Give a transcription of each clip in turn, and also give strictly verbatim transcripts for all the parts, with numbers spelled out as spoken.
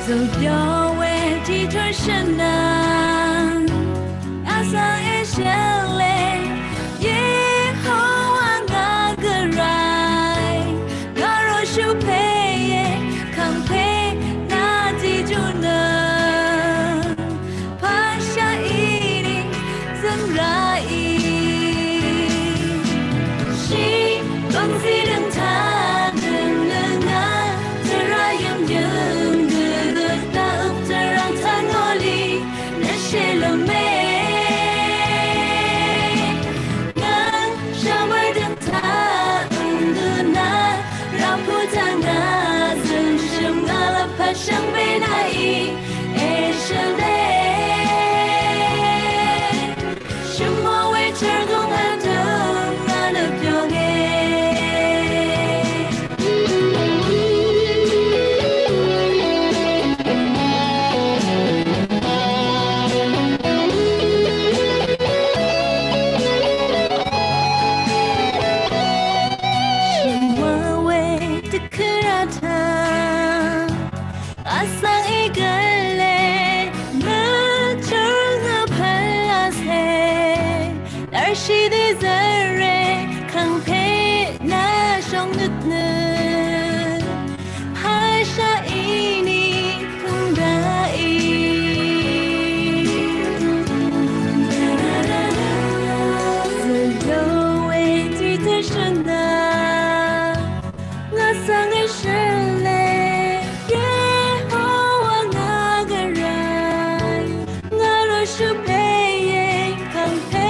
Zobyawe ti htor shanang, asa e shale, Yehowa nga garai, nga ro shu hpe ye, hkang hpe na chyeju na, hpa sha ini zang ra i? Shi bang si dang hta dang na nga, tara yum yum du du ta up tarang hta ngaw li, na she lame. Nang shamai dang hta n du na, ra hpu hta nga, zun sham nga lap hpa shang bai na i, e shalai. Shamaw e htor kung a dum nga na pyawng e. Shamaw e dakara hta, asang e gale, machur nga hpa la se, lar shi de zare, hkang hpe na shawng nut nut, hpa sha ini hkungga i? Zalo e ti htor shanang, nga sang e shalai, Yehowa nga garai, nga ro shu hpe ye, hkang hpe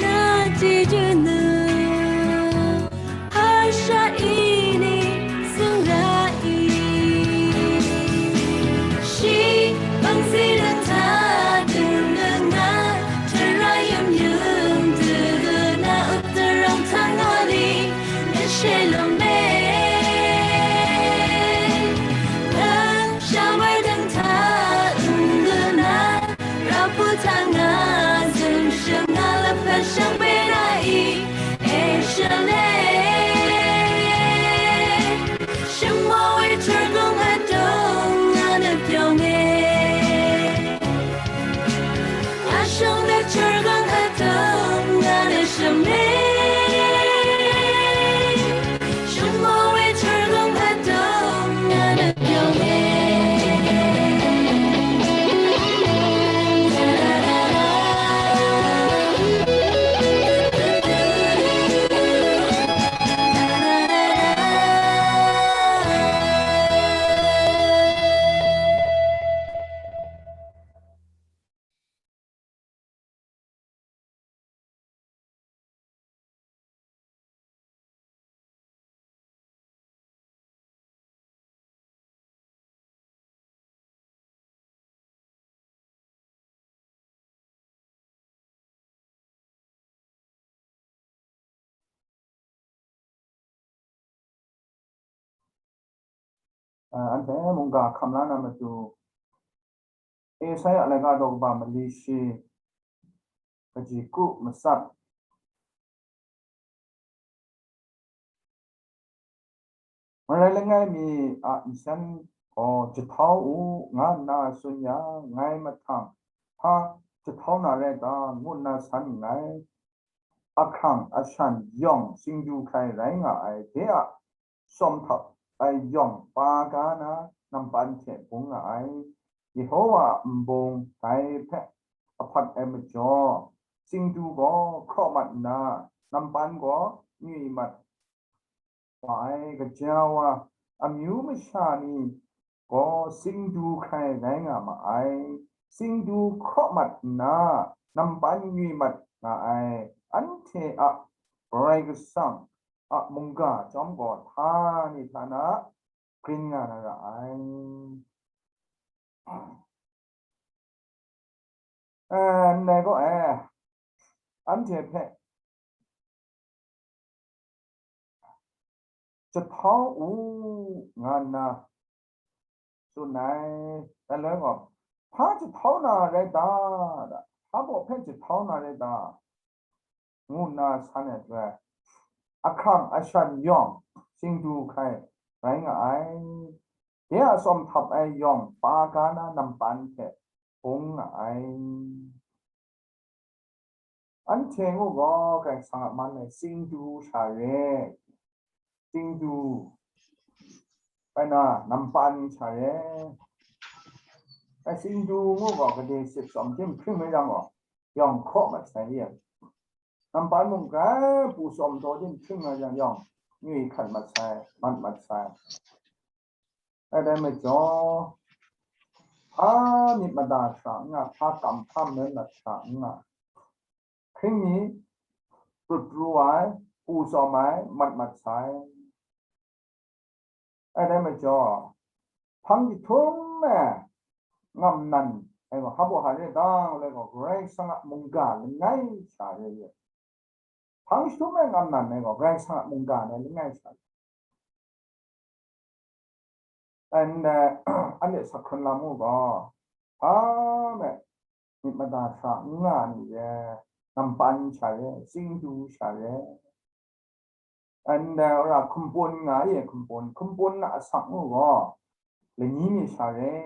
na chyeju nu, hpa sha ini zang ra i? Shi bang si dang hta dum dum nga, tara yum yum du du na up tarang hta ngaw li, na she lame. Nang shamai dang hta n du na, ra hpu hta nga, zun sham nga lap hpa shang bai na i, e shalai. Shamaw e htor kung a dum nga na pyawng e. Ashong na htor kung a dum nga na sham e. Shamaw e htor kung a dum nga na pyawng e. Ah, anhte mungga hkam la na matu, Esaia laika daw kaba mali shi, kaji kru matsat. Marai langai mi a nsen gaw jahtau u, nga nna tsun yang, ngai mahtang hpa jahtau na rai ta, ngu nna san nngai. Ahkrang ashan yawng singdu hkrai rai nga ai, de a shawm htap ai yawng pa ga na nampan hte bung nga ai. Yehowa a nbung dai hpe ahpat ai majaw, singdu gaw hkraw mat nna, nampan gaw ngwi mat wa ai, kaja wa amyu masha ni gaw singdu hkrai rai nga ma ai. Singdu hkraw mat nna nampan ngwi mat nga ai, anhte a Karai Kasang a mungga chyawm gaw htani htana grin nga na ra ai. Eh, ndai gaw, eh, anhte hpe jahtau u, nga nna tsun ai. Dai loi gaw, hpa jahtau na rai ta? Hpa baw hpe jahtau na rai ta? ngu nna san ai hte, ahkrang ashan yawng singdu hkrai rai nga ai. De a tsawm htap ai yawng pa ga na nampan hte bung nga ai. Anhte ngu gaw, Karai Kasang a man e, singdu sha re, singdu bai na nampan sha re. Ai singdu ngu gaw, gade sit tsawm tim hpring mai yang gaw, yawng hkraw mat sai re. Nampan mung grai pu tsawm taw tim hpring mai yang yawng, ngwi hkat mat sai, mat mat sai. Ai dai majaw, hpa myit mada sha n nga, hpa kam hpa mayan mat sha n nga, hkring mi prut pru ai, pu tsawm ai, mat mat sai. Ai dai majaw, hpang jahtum e ngam nan ai gaw, hpa baw hpa re dang, lai gaw, Karai Kasang a mungga langai sha re ye. Hpang jahtum e ngam nan ai gaw, Karai Kasang a mungga langai sha re. Anhte, anhte sak hkrun lam u gaw, hpa me myit mada sha n nga ni re, nampan sha re, singdu sha re. Anhte, wora hkumpun nga ye, hkumpun, hkumpun na asak ngu gaw, lani mi sha re.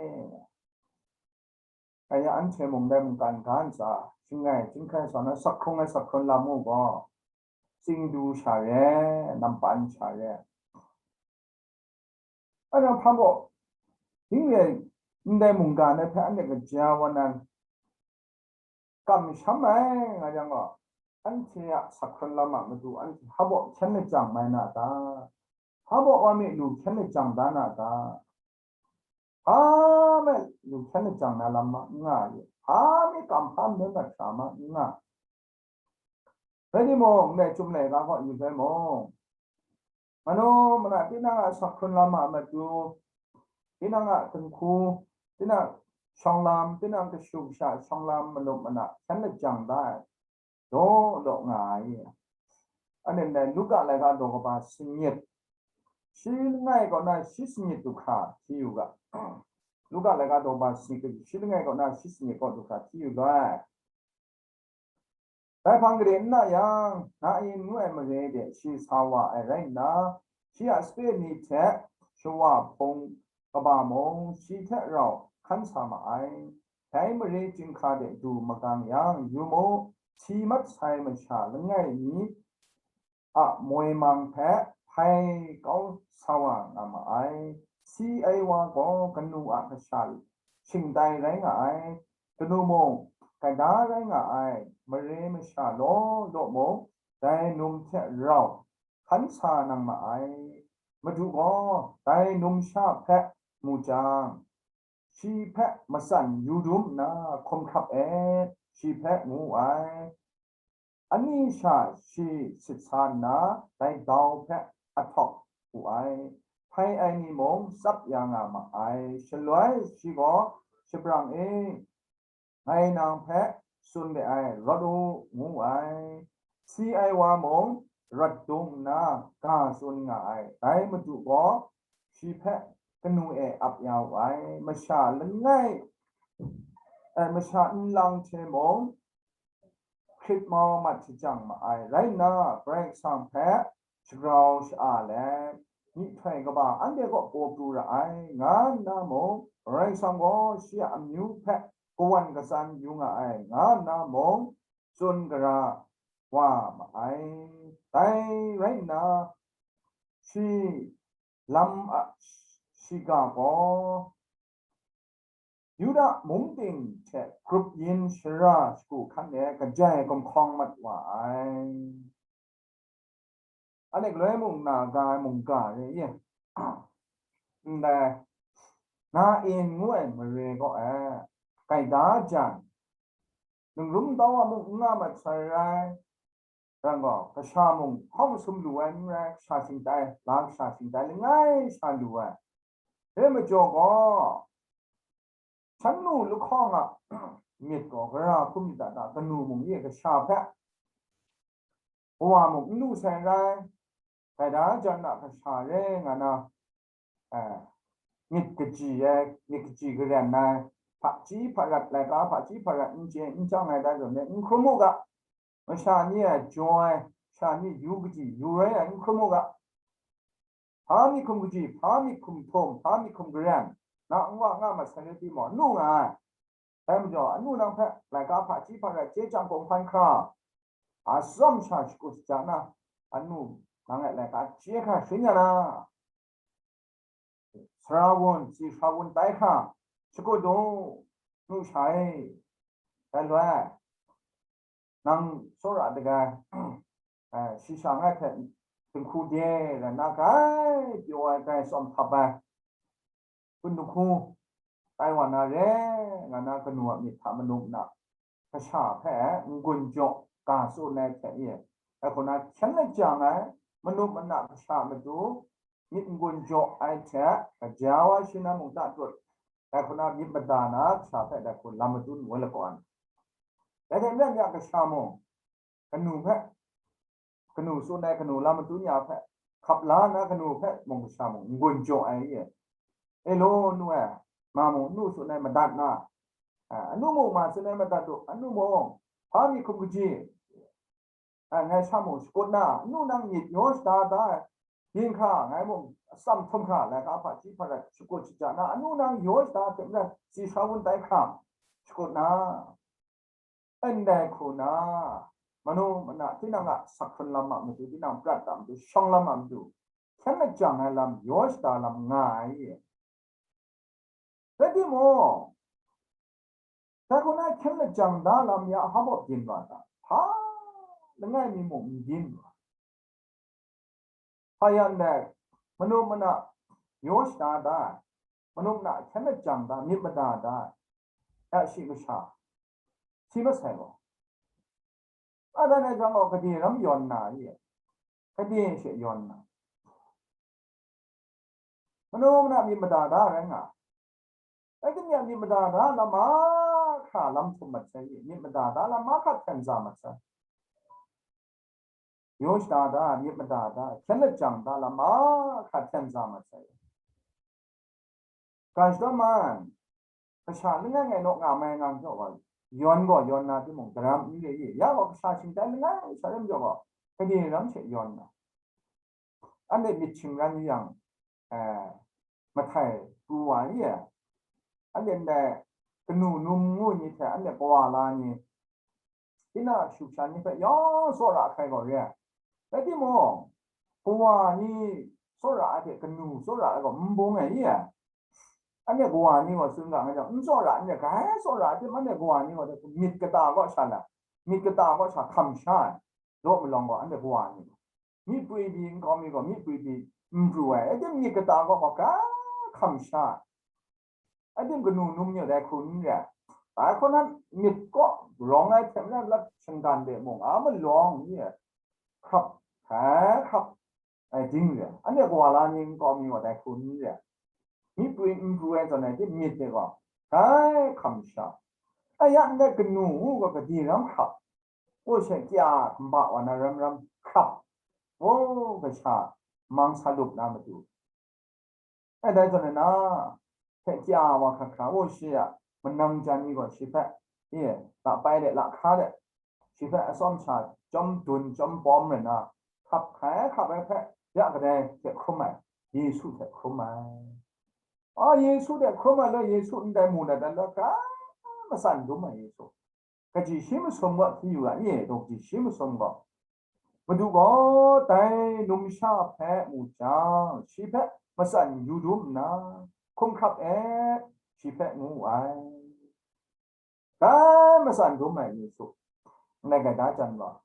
Kaya anhte mung dai mungkan ga ntsa, shingai, chyinghkai sa na, sak hkrung ai sak hkrun lam u gaw, singdu sha re, nampan sha re. Anhte hpa baw, ding re ndai mungga na hpe anhte kaja wa nan, kamsham ai nga yang gaw, anhte a sak hkrun lam a matu anhte hpa baw hkyen lajang mai na ta? Hpa baw wa mi lu hkyen lajang da na ta? Hpa me lu hkyen lajang na lam ma n nga ai, hpa mi kam hpa mayan mat sha ma n nga. Rai timung, ndai Chyum laika kaw yu bai mung, manu mana tinang a sak hkrun lam a matu, tinang a dinghku, tinang shawng lam, tinang kashu kasha shawng lam malum mana hkyen lajang da ai, daw daw nga ai. Anhte ndai Luka laika daw kaba sanit, shi langai kaw na shi sanit du hkra hti yu ga. Luka laika daw kaba sanit, shi langai kaw na shi sanit kaw du hkra hti yu ga. Dai hpang gade n na yang, Nain ngu ai mare de shi sa wa ai rai nna, shi a sape ni hte shawa hpung kaba mung shi hte rau hkan sa ma ai. Dai mare chyinghka de du magang yang, yu mu, si mat sai masha langai mi a moi mang hpe hpai kau sa wa nga ma ai. Si ai wa gaw kanu a kasha shingtai rai nga ai, kanu mung gaida rai nga ai, mare masha law law mung dai num hte rau hkan sa nang ma ai. Madu gaw dai numsha hpe mu jang, shi hpe matsan yu dum nna hkum hkrap et, shi hpe ngu ai. Ani sha shi sit sa nna, dai dau hpe ahtawk wu ai. Hpai ai ni mung tsap ya nga ma ai. Shaloi shi gaw, "Shabrang e, ngai nang hpe tsun de ai, rawt u," ngu ai. Si ai wa mung rawt dung nna ga tsun nga ai. Dai Madu gaw shi hpe kanu e ap ya wu ai. Masha langai, eh, masha nlang hte mung hkrit mau mat shajang ma ai. Rai nna, Karai Kasang hpe shagrau sha-a let, myihtoi kaba anhte kaw paw pru ra ai, nga nna mung, Karai Kasang gaw shi a amyu hpe kawan katsan yu nga ai, nga nna mung, tsun gara wa ma ai. Dai rai nna, shi lam a shiga gaw, Yuda mung ting hte grup yin shara shagu hkan e kajai gumhkawng mat wa ai. Anhte galoi mung na ga ai mungga re ye. Ndai, Nain ngu ai mare kaw e, gaida jan, ningrum tau a mung n nga mat sai rai, ran gaw, kasha mung hkawng sum lu ai n rai, kasha shingtai, la kasha shingtai langai sha lu ai. Dai majaw gaw, shan nu lahkawng a myit gaw gara hkum myit ta ta, kanu mung ye kasha hpe, kawa mung n lu sai rai, gaida jan a kasha re nga na, eh, myit kaji ai, myit kaji garen ai, hpaji hparat, laika hpaji hparat n chye n chyang ai da zawn e, n hkrum u ga, masha ni a jaw ai, masha ni yu kaji yu rai ai n hkrum u ga, hpa myit hkum kaji, hpa myit hkum htum, hpa myit hkum garen, na n wa nga mat sai rai timung, nu nga ai. Dai majaw, anu nang hpe laika hpaji hparat chye chyang kawng hpan hkra, atsawm sha shakut shaja na, anu nang e laika chye hkra sharin ya na, sara wun, si sara wun tai hkra, shakut u, nu sha e, dai loi, nang tsawra dagai, eh, shi sha ngai hpe dinghku de rai na, grai pyaw ai, grai tsawm htap ai, kun dinghku tai wa na re nga na, kanu a myit hta manu mana kasha hpe n-gun jaw ga tsun ai hte e, dai hku na hkyen lajang ai, manu mana kasha matu myit n-gun jaw ai hte, gaja wa shi na mung ta tut, dai hku na myit mada na kasha hpe dai hku lam matun woi lagawn. Dai hte maren ya kasha mung, kanu hpe, kanu tsun ai kanu lam matun ya hpe, hkap la na kanu hpe mung kasha mung n-gun jaw ai e. E law, nu e, ma mung nu tsun ai madat na, a, anu mung ma tsun ai madat u, anu mung, hpa myit hkum kaji, a, ngai sha mung shakut na, anu nang myit yaw shada da ai, byin hkra, ngai mung atsam htum hkra, laika hpaji hparat shakut shaja na, anu nang yaw shada hte maren si sara wun tai hkra, shakut na, ndai hku na, manu mana tinang a sak hkrun lam a matu, tinang prat a matu, shawng lam a matu, hkyen lajang ai lam, yaw shada lam nga ai. Rai timung, dai hku na hkyen lajang da lam ya hpa baw byin wa ta? Hpa langai mi mung n byin wa. Hpa yan dai, manu mana yaw shada da ai, manu mana hkyen lajang da, myit mada da ai, ya shi kasha, si masai gaw, a dan ai jang gaw, gade ram yawn na i? Gade she yawn na? Manu mana myit mada da rai nga ai. Rai timung, myit mada da lam mahkra lam htum mat sai, myit mada da lam mahkra hten za mat sai. Yaw shada da, myit mada da, hkyen lajang da lam mahkra hten za mat sai. Ga shadawn man, kasha langai ngai naw nga mai nga jaw wa, yawn gaw yawn na timung, daram n re i? Ya gaw, kasha shingtai langai sha ram jaw gaw, gade ram she yawn na? Anhte myit shingran yang, eh, mahtai pru wa n ye? Anhte ndai kanu num ngu ni hte anhte kawa la ni, tinang a shu sha ni hpe yawng tsawra hkrai gaw re ai. Rai timung, kawa ni tsawra ai hte kanu tsawra ai gaw n bung ai i? Anhte kawa ni gaw tsun ga nga jang, n tsawra, anhte grai tsawra ai tim, anhte kawa ni gaw myit kata kaw sha la, myit kata kaw sha hkam sha ai. Law malawng gaw, anhte kawa ni gaw, myi pwi pyi nkau mi gaw, myi pwi pyi n pru ai, rai timung, myit kata kaw gaw ga hkam sha ai. Rai timung, kanu num ni dai hku n re ai. Dai hku na myit kaw rawng ai hte maren lat shinggan de mung, a malawng ni e hkrap, hkrai hkrap ai ding re ai. Anhte kawa la ni nkau mi gaw dai hku n re ai. Myi pwi n pru ai zawn rai timung, myit de gaw grai hkam sha ai. Ya ndai kanu u gaw gade ram hkrap, u she kya kaba wa na ram ram hkrap, o, kasha mang sa lup na matu. Ai dai zawn e na, hpe kya wa hkra hkra, o, shi a manang jan ni gaw shi hpe, e, lapai de, lahka de, shi hpe atsawm sha chyawm dun, chyawm bawm rai na, hkrap hkrai hkrap ai hpe, ya kadai hte hkrum ai, Yesu hte hkrum ai. A, Yesu hte hkrum ai law, Yesu ndai mu na dan law, hkrai matsan dum ai Yesu. Kaji shi masum gaw hti yu ai, daw kaji shi masum gaw. Madu gaw dai numsha hpe mu jang, shi hpe matsan yu dum nna, hkum hkrap e, shi hpe ngu wu ai. Dai matsan dum ai Yesu, ndai gaida jan wa,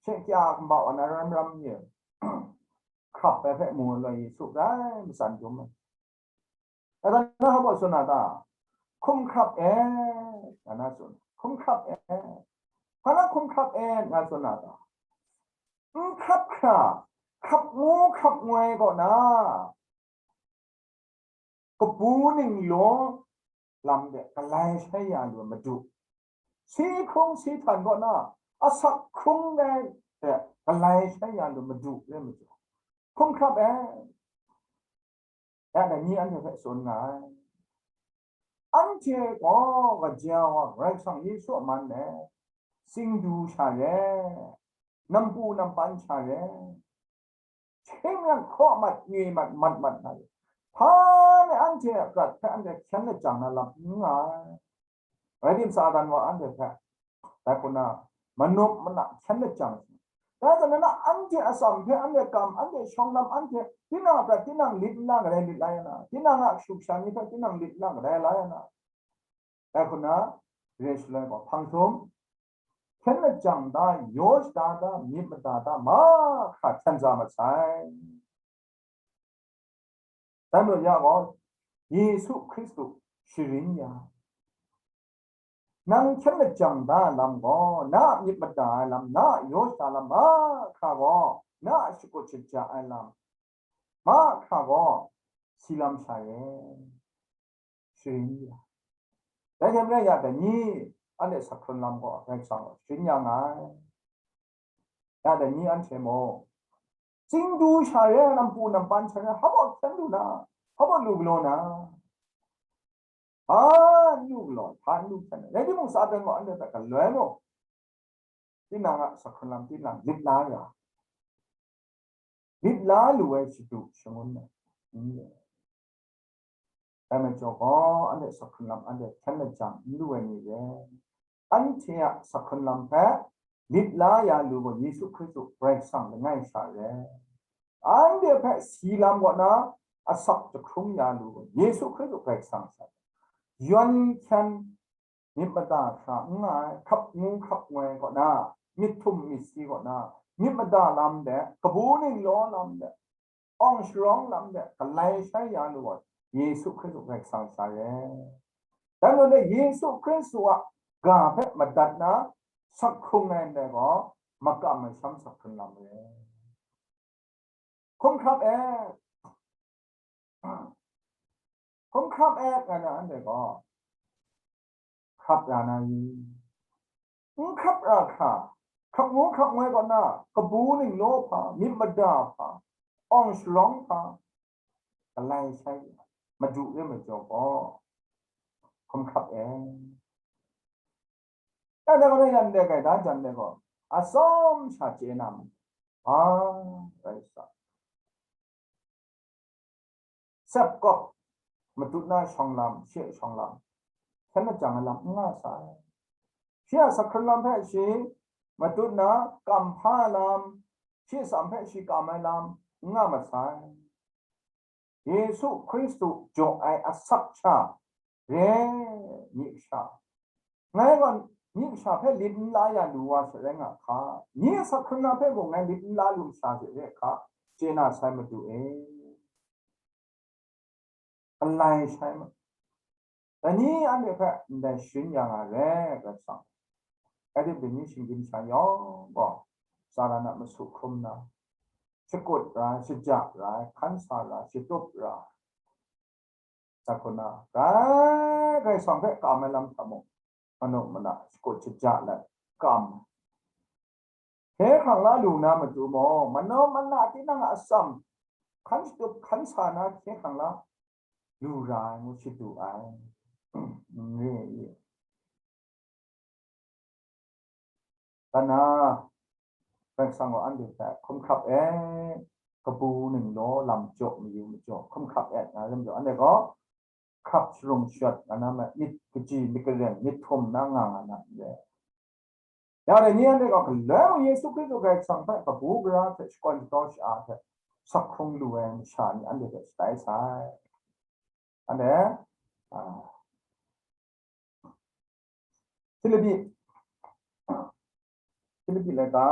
she kya kaba wa na ram ram ye, hkrap ai hpe mu ai Yesu grai matsan dum ai. Hpa na hpa tsun na ta? Hkum hkrap e, nga na tsun. Hkum hkrap e. Hpa na hkum hkrap e, nga tsun na ta? N hkrap hkra, hkrap ngu hkrap ngoi kaw na, kabu ning law lam de galai shai ya lu ai Madu, si hkrung si htan kaw na asak hkrung ai hte galai shai ya lu ai Madu rai majaw, hkum hkrap e. Ya dai ni anhte hpe tsun nga ai. Anhte gaw kaja wa Karai Kasang Yesu a man e, tsingdu sha re, nampu nampan sha re, hkying yang hkaw mat, ngwi mat, mat mat na re. Hpa ne anhte a prat hpe anhte hkyen lajang na lam n nga ai. Rai tim, Satan gaw anhte hpe dai hku na manup mana hkyen lajang ai. Dai hta na, anhte atsam hpe, anhte kam, anhte shawng lam, anhte tinang a prat, tinang lit nna kadai lit la ya na, tinang a kashu kasha ni hpe tinang lit nna kadai la ya na, dai hku na, re shaloi gaw, hpang htum, hkyen lajang da, yaw shada da, myit mada da, mahkra hten za masai. Dai majaw ya gaw, Yesu Hkristu sharin ya. Nang hkyen lajang da ai lam gaw, na a myit mada ai lam, na a yaw sha lam mahkra gaw, na a shakut shaja ai lam mahkra gaw, si lam sha e. Sharin ya. Dai hte maren ya dai ni, anhte sak hkrun lam gaw Karai Kasang gaw sharin ya nga ai. Ya dai ni anhte mung, tsingdu sha re, nampu nampan sha re, hpa baw hkyen lu na, hpa baw lu galaw na, hpa n lu galaw, hpa n lu hkyen na. Rai timung, Satan gaw anhte hpe galoi mung, tinang a sak hkrun lam, tinang lit la ya, lit la lu ai shadu shangun ai, n le. Dai majaw gaw, anhte sak hkrun lam anhte hkyen lajang n lu ai ni re, anhte a sak hkrun lam hpe lit la ya lu gaw, Yesu Hkristu Karai Kasang langai sha re. Anhte hpe si lam kaw na asak jahkrung ya lu gaw, Yesu Hkristu Karai Kasang sha re. Yawn hkyen myit mada hkra n nga ai, hkrap ngu hkrap ngoi kaw na, myit htum myit si kaw na, myit mada lam de, kabu ning law lam de, awng sharawng lam de, galai shai ya lu ai Yesu Hkristu Karai Kasang sha re. Dai majaw le, Yesu Hkristu a ga hpe madat na, sak hkrung ai ndai gaw, makam ai sham sak hkrun lam re. Hkum hkrap e. Hkum hkrap e, nga na anhte gaw, hkrap ra na i? N hkrap ra hkra, hkrap ngu hkrap ngoi kaw na, kabu ning law hpa, myit mada hpa, awng sharawng hpa, galai shai, Madu re majaw gaw, hkum hkrap e. Ya dai gaw na, yan de gaida jan de gaw, atsawm sha chye na mu, a, rai sa. Sep kawp matut na shawng lam, shi a shawng lam, hkyen lajang ai lam n nga sai. Shi a sak hkrun lam hpe shi matut na kam hpa ai lam, shi atsam hpe shi kam ai lam n nga masai. Yesu Hkristu jaw ai asak sha re, myi kasha. Ngai gaw myi kasha hpe lit n la ya lu wa she rai nga hka, nye a sak hkrun na hpe mung ngai lit n la lu masha she re hka, chye na sai, Madu e. Galai shai ma. Dai ni anhte hpe ndai sharin ya nga re, Karai Kasang. Rai timung, dai ni shinggyim sha yawng gaw, Satan a masu hkrum na, shakut ra ai, shaja ra ai, hkan sa ra ai, shatup ra ai. Dai hku na, grai Karai Kasang hpe kam ai lam hta mung, manu mana shakut shaja let kam. Hkye hkrang la lu na matu mung, manu mana tinang a atsam hkan shatup hkan sa na hkye hkrang la lu ra ai ngu shadu ai. N re ai. Kana, Karai Kasang gaw anhte hpe hkum hkrap e, kabu ning law lam jaw mayu majaw, hkum hkrap e, nga lam jaw, anhte gaw hkrap sharung shawt nga na ma, myit kaji, myit garem, myit htum na nga nga na n re. Ya dai ni anhte gaw galoi mung Yesu Hkristu Karai Kasang hpe kabu gara hte shakawn shataw sha-a hte sak hkrung lu ai masha ni anhte hpe shatai sai. Anhte, a, Hpilipi, Hpilipi laika,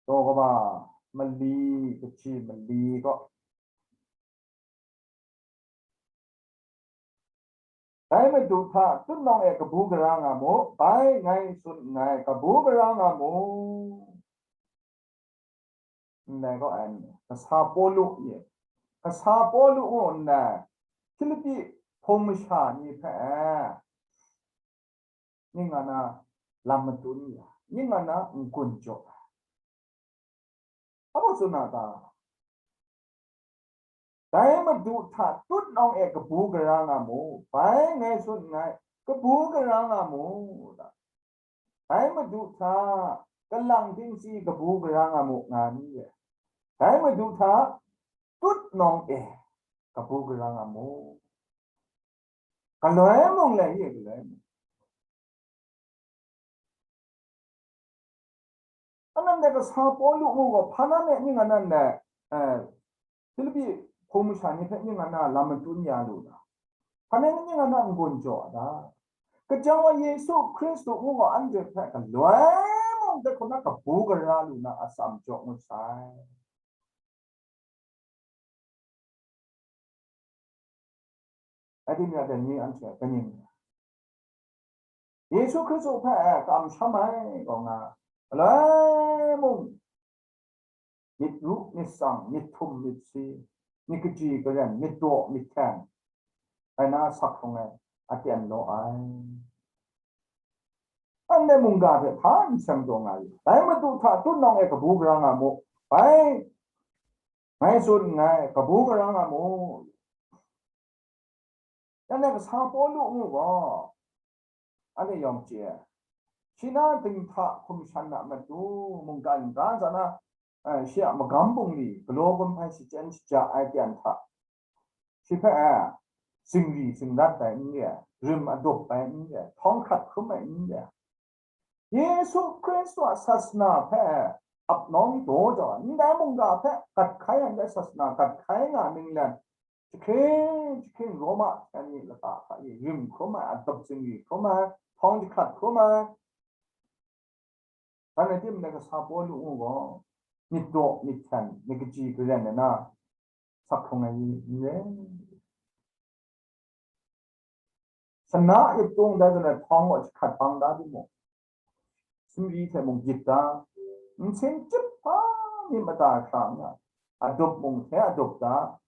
daw kaba, mali, kaji mali gaw, dai Madu hta tutnawng e kabu gara nga mu, bai ngai tsun nngai, kabu gara nga mu. Ndai gaw ai, kasa Pawlu ni, kasa Pawlu ngu ndai Hpilipi hpung masha ni hpe, ning nga na lam matun ya, ning nga na n-gun jaw ai. Apa tsun na ta? Dai Madu hta tutnawng e kabu gara nga mu, bai ngai tsun nngai, kabu gara nga mu, ta. Dai Madu hta kalang dingsi kabu gara nga mu, nga ni re. Dai Madu hta tutnawng e kabu gara nga mu. Galoi mung le, ye galoi mung. Anang de kasa Pawlu ngu gaw, hpa na me ning anan de, eh, Hpilipi hpung masha ni hpe ning ana lam matun ya lu na? Hpa na ning ana n-gun jaw da? Kaja wa Yesu Hkristu ngu gaw anhte hpe galoi mung de hkuna kabu gara lu na atsam jaw ngut sai. Rai timung, dai ni anhte kaning, Yesu Hkristu hpe kamsham ai gaw nga, galoi mung, myit ru, myit tsang, myit htum, myit si, myit kaji karen, myit daw, myit hten, rai na sak hkrung ai, aten law ai. Anhte mungga hte hpa n seng taw nga yu. Dai Madu hta tutnawng e kabu gara nga mu. Bai, ngai tsun nngai, kabu gara nga mu. Yang e kasa Pawlu ngu gaw, anhte yawng chye ai. Shi na dinghta hkum shan na matu, mungkan ga nsa na, eh, shi a magam bungli, galaw gun hpai shachyen shaja ai kyan hta, shi hpe, eh, zingri zingrat ai n re ai, rim adup ai n re ai, htawng hkrat hkrum ai n re ai, Yesu Hkristu a sasana hpe ap nawng daw jau ai, ndai mungga hpe gat hkai ai, ndai sasana gat hkai nga ninglen, jahkring jahkring Roma hten ni lata hta e rim hkrum ai, adup zingri hkrum ai, htawng jahkrat hkrum ai, dan ai timung, kasa Pawlu ngu gaw, myit daw, myit hten, myit kaji karen ai na, sak hkrung ai n rai. Sana yip tung dai zawn, htawng gaw jahkrat bang da timung, zingri hte mung gyit da, nsin chyip hpa mi mada hkra nga, adup mung hte adup da,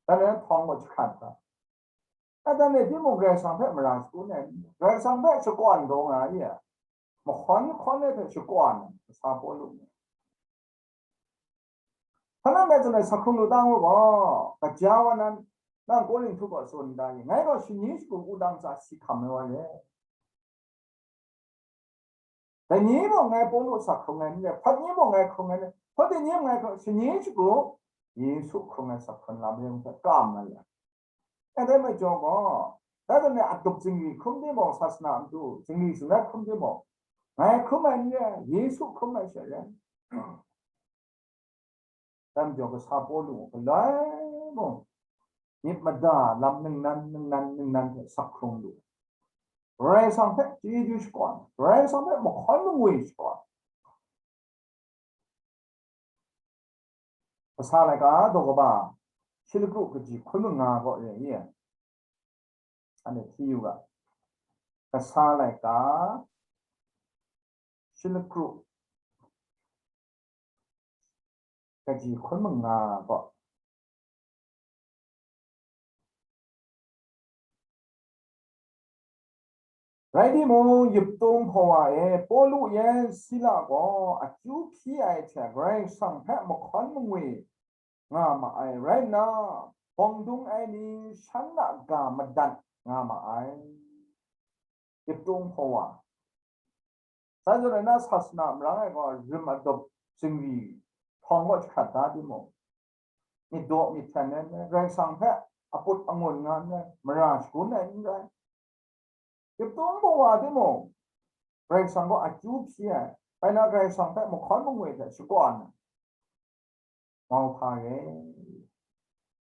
dan ai htawng gaw jahkrat da. Adan e timung Karai Kasang hpe mara shagun ai, Karai Kasang hpe shakawn taw nga ai, mahkawn mahkawn ai hte shakawn ai, kasa Pawlu ni. Hpa na me zawn ai sak hkrung lu ta ngu gaw, kaja wa nan, nang Korinhtu kaw tsun da i, ngai gaw shani shagu wudang tsa si hkam ai wa re. Dai ni mung ngai Pawlu sak hkrung ai n re, hpawt ni mung ngai hkrung ai n re, hpawt ni mung ngai hkrung, shani shagu Yesu hkrung ai sak hkrung lam rai hpe kam ai ya. Dai majaw gaw, dai zawn e adup zingri hkrum timung, sasana matu zingri zingrat hkrum timung, ngai hkrum ai n re, Yesu hkrum ai she rai. Dai majaw kasa Pawlu galoi mung, myit mada lam ningnan, ningnan, ningnan hte sak hkrung lu. Karai Kasang hpe chyeju shakawn, Karai Kasang hpe mahkawn mangwi shakawn. Kasa laika daw kaba, shi lakru kaji hkun manga gaw re i? Anhte hti yu ga. Kasa laika, shi lakru kaji hkun manga gaw. Rai timung, yuptung hpawa e Pawlu yan Sila gaw akyu hpyi ai hte Karai Kasang hpe mahkawn mangwi nga ma ai rai nna, bawng dung ai ni shan a ga madat nga ma ai. Yuptung hpawa. Dai zawn e na sasana marang e gaw rim adup zingri htawng gaw jahkrat da timung, myit daw myit hten ai n rai, Karai Kasang hpe aput angun nga n rai, mara shagun ai n rai. Yuptung hpawa timung, Karai Kasang gaw akyu hpyi ai, bai na Karai Kasang hpe mahkawn mangwi hte shakawn ai. Mauhpa re.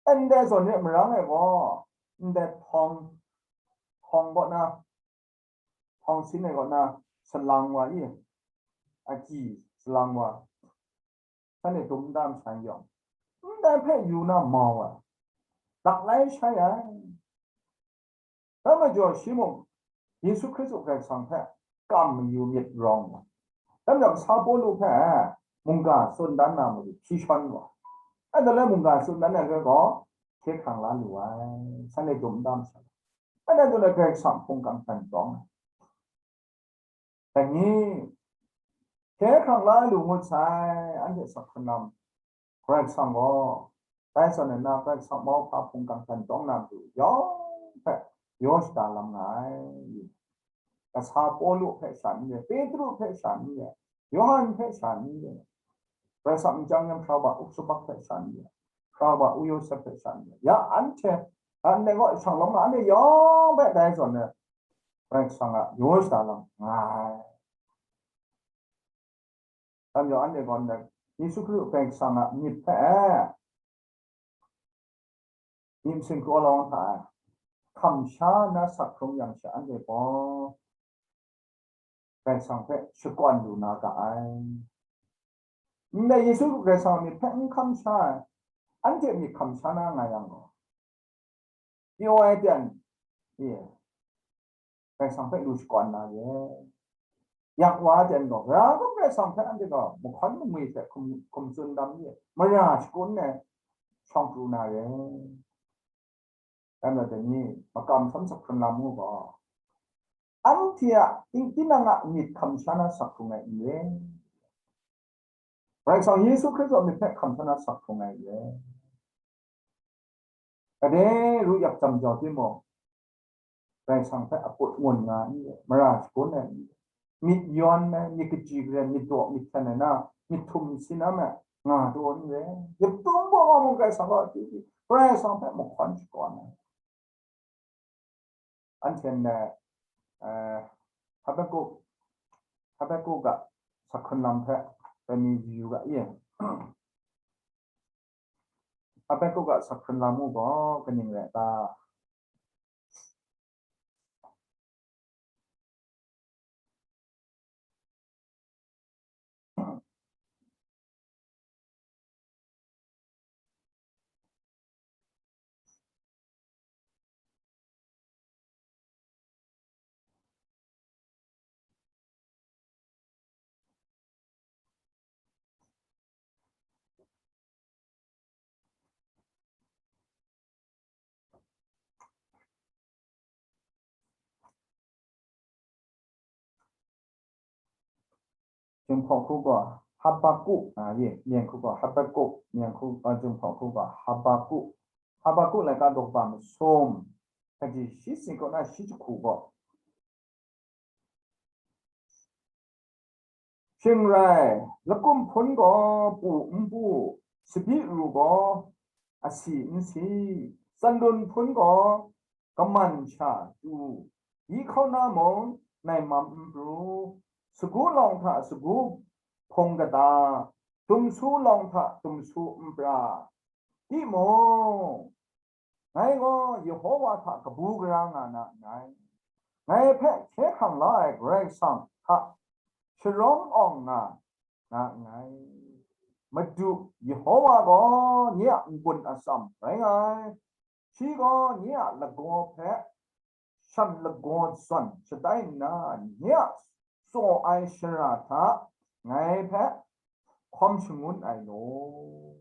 Ndai zawn re marang e gaw, ndai htawng, htawng kaw na, htawng sin ai kaw na, salang wa i, agyi salang wa. shanhte dum n da masha yawng, ndai hpe yu na mau ai, laklai shai ai. Dai majaw shi mung Yesu Hkristu Karai Kasang hpe kam mayu myit rawng ai. Dai majaw kasa Pawlu hpe mungga tsun dan na matu hpyi shawn wa. Anhte le mungga tsun dan ai hpe gaw hkye hkrang la lu ai, shanhte dum n da masha. Anhte le Karai Kasang hpung kang htan tawng ai. Dai ni, hkye hkrang la lu ngut sai, anhte sak hkrun lam, Karai Kasang gaw, dai zawn na Karai Kasang mauhpa hpung kang htan tawng na matu yawng hpe yaw shada lam nga ai. Kasa Pawlu hpe sha n re, Petru hpe sha n re, Yawhan hpe sha n re, Karai Kasang nchyang yan hkra wa u Subak hpe sha n re, hkra wa u Yawsep hpe sha n re, ya anhte, anhte gaw shang lawm nga, anhte yawng hpe dai zawn na Karai Kasang a yaw shada lam nga ai. Dai majaw anhte gaw ndai Yesu Hkristu Karai Kasang a myit hpe myit masin kraw lawang hta e hkam sha na sak hkrung yang she, anhte gaw Karai Kasang hpe shakawn lu na ga ai. Ndai Yesu Karai Kasang a myit hpe n hkam sha ai, anhte myit hkam sha na nga yang gaw, pyaw ai ten, e, Karai Kasang hpe lu shakawn na re. Yak wa ai ten gaw, gara hkum Karai Kasang hpe anhte gaw mahkawn mangwi hte hkum, hkum tsun dam re, mara shagun ai shawng pru na re. Dai majaw dai ni, makam hkam sak hkrun lam ngu gaw, anhte a ting-, tinang a myit hkam sha na sak hkrung ai n re. Karai Kasang Yesu Hkristu a myit hpe hkam sha na sak hkrung ai n re. Gade ru yak jam jau timung, Karai Kasang hpe aput ngun nga n re, mara shagun ai n re, myit yawn ai, myit kaji karen, myit daw myit hten ai na, myit htum myit sinam ai nga taw n re. Yabtung baw nga mung Karai Kasang gaw akyu di, Karai Kasang hpe mahkawn shakawn ai. Anhte ndai, eh, Habakuk, Habakuk a sak hkrun lam hpe dai ni yu ga ye. Habakuk a sak hkrun lam u gaw kaning rai ta? Jinghpaw hku gaw Habakkuk, a, ye, myen hku gaw Habakkuk, myen hku, a, Jinghpaw hku gaw Habakkuk. Habakkuk laika daw kaba masum, kaji shi tsin kaw na shi jahku gaw, shing rai, lakum hpun gaw pu n pu, sabi ru gaw asi n si, tsanlun hpun gaw kaman sha tu, yi hkauna mung nai mam n pru, sagu lawng hta sagu hpung kata, dumsu lawng hta dumsu n pra, timung, ngai gaw Yehova hta kabu gara nga na nngai. Ngai hpe hkye hkrang la ai Karai Kasang hta sharawng awng nga na nngai. Madu Yehova gaw nye a n-gun atsam rai nga ai. Shi gaw nye a lagaw hpe shan lagaw zawn shatai nna, nye a tsaw ai shara hta ngai hpe hkawm shangun ai law.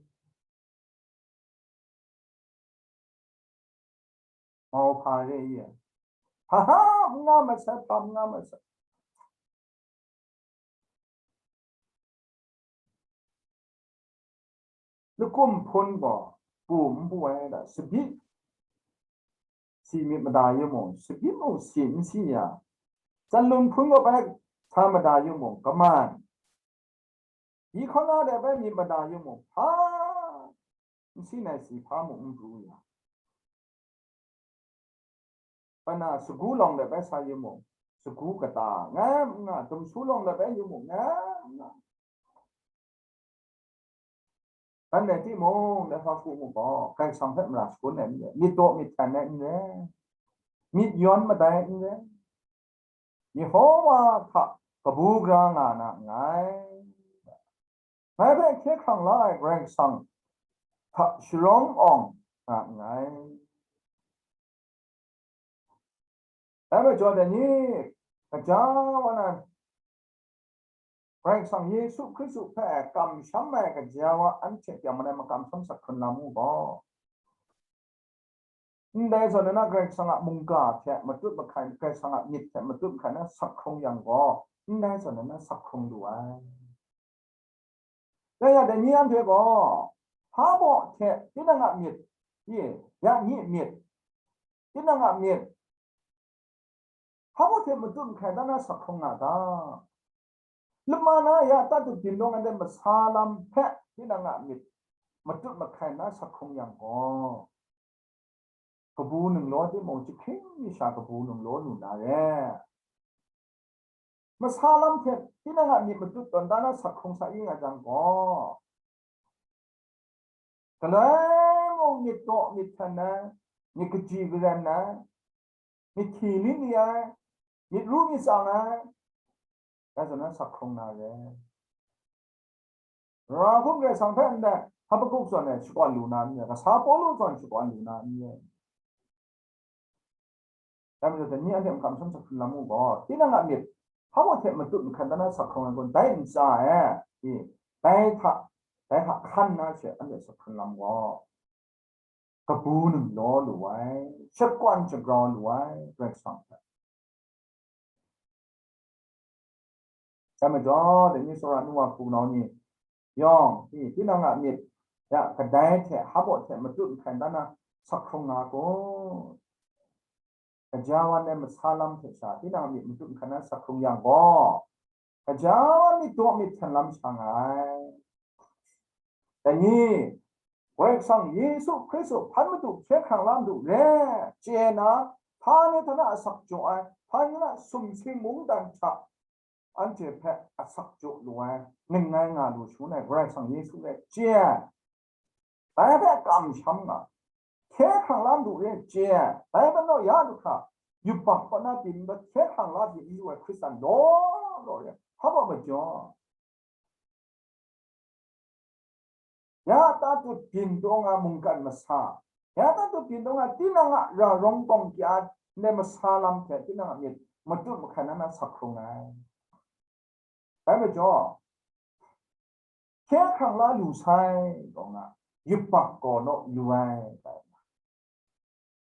Mauhpa re i ai. Hpa hpa n nga masai, hpa n nga masai. Lakum hpun gaw pu n pu ai da, sabi si myit mada yu mung, sabi mung si n si ya, tsanlun hpun gaw bai sa mada yu mung, kaman, yi hkauna de bai myit mada yu mung, hpa n si nai si hpa mung n pru ya. Pana sagu lawng de bai sa yu mung, sagu kata ngai n nga, dumsu lawng de bai yu mung ngai n nga. Anhte timung, dai hpa hku mu gaw, Karai Kasang hpe mara shagun ai n re, myit daw myit htan ai n re, myit yawn madai n re, Yehova hta kabu gara nga na nngai. ngai hpe hkye hkrang la ai Karai Kasang hta sharawng awng nga nngai. Dai majaw dai ni, gaja wa na Karai Kasang Yesu Hkristu hpe kamsham ai gaja wa anhte pyi marai makam hkrum sak hkrung lam u gaw, ndai zawn na Karai Kasang a mungga hte matut mahkai, Karai Kasang a myit hte matut mahkai na sak hkrung yang gaw, ndai zawn na sak hkrung lu ai. Rai nga, dai ni anhte gaw, hpa baw hte tinang a myit, ye, ya ni myit, tinang a myit, hpa baw hte matut mahkai da na sak hkrung nga ta? Lama na ya tatut byin dawng ai masa lam hpe tinang a myit matut mahkai na sak hkrung yang gaw, kabu ninglaw timung, jahkring mi sha kabu ninglaw lu na re. Masa lam hte tinang a myit matut tawn da na sak hkrung sa yu nga jang gaw, galoi mung myit daw myit htan ai, myit kaji karen ai, myit hti myit ni ai, myit ru myit tsang ai, rai zawn na sak hkrung na re. Ra hkum Karai Kasang hpe ndai Hpabakuk zawn e shakawn lu na n re, kasa Pawlu zawn shakawn lu na n re. Dai majaw, dai ni anhte makam hkrum sak hkrung lam u gaw, tinang a myit hpa baw hte matut mahkai da na sak hkrung ai kun, dai ntsa e, i, dai hta, dai hta hkan na she anhte sak hkrung lam gaw, kabu ninglaw lu ai, shakawn shagrau lu ai Karai Kasang hpe. Dai majaw, dai ni tsawra nu wa hpunau ni yawng, i, tinang a myit ya kadai hte hpa baw hte matut mahkai da na sak hkrung nga kun. Gaja wa ai masa lam hte sha tinang a myit matut mahkai na sak hkrung yang gaw, gaja wa myit daw myit htan lam sha nga ai. Dai ni, Karai Kasang Yesu Hkristu hpan madu hkye hkrang la madu re, chye na, hpa ni hta na asak jaw ai, hpa ni hta na sumsing mungdan hta anhte hpe asak jaw lu ai, ning ngai nga lu shangun ai Karai Kasang Yesu e chye ai. Dai hpe kamsham nga, hkye hkrang la madu re chye ai. Dai hpe naw ya du hkra, yubak kaw na byin n rawt, hkye hkrang la byin n lu ai Hkristan law law re, hpa baw majaw. Ya tatut byin taw nga mungkan masa, ya tatut byin taw nga tinang a ra rawng bawng kya ai masa lam hte tinang a myit matut mahkai na na sak hkrung ai. Dai majaw, hkye hkrang la lu sai, gaw nga, yubak gaw naw yu ai, tai.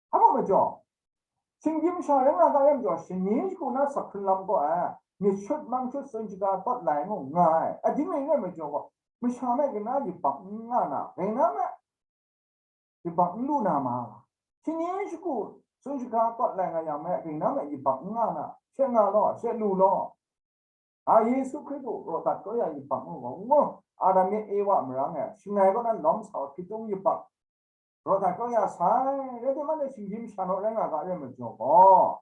Hpa baw majaw, shinggyim sha rai nga ga rai majaw, shani shagu na sak hkrung lam gaw ai, myit shut mang shut tsun shaga tawt lai ngu nga ai. Ading rai rai majaw gaw, masha me kaning yubak n nga na, rai na me, yubak n lu na ma. Shani shagu tsun shaga tawt lai nga yang me, kaning me yubak n nga na, she nga law, she lu law. A Yesu Hkristu raw dat kau ya yubak ngu gaw, ngu, Adam me Ewa marang e, shangai kaw na lawm sa wa hkritung yubak raw dat kau ya sai, rai timung, shinggyim sha naw rai nga ga rai majaw gaw,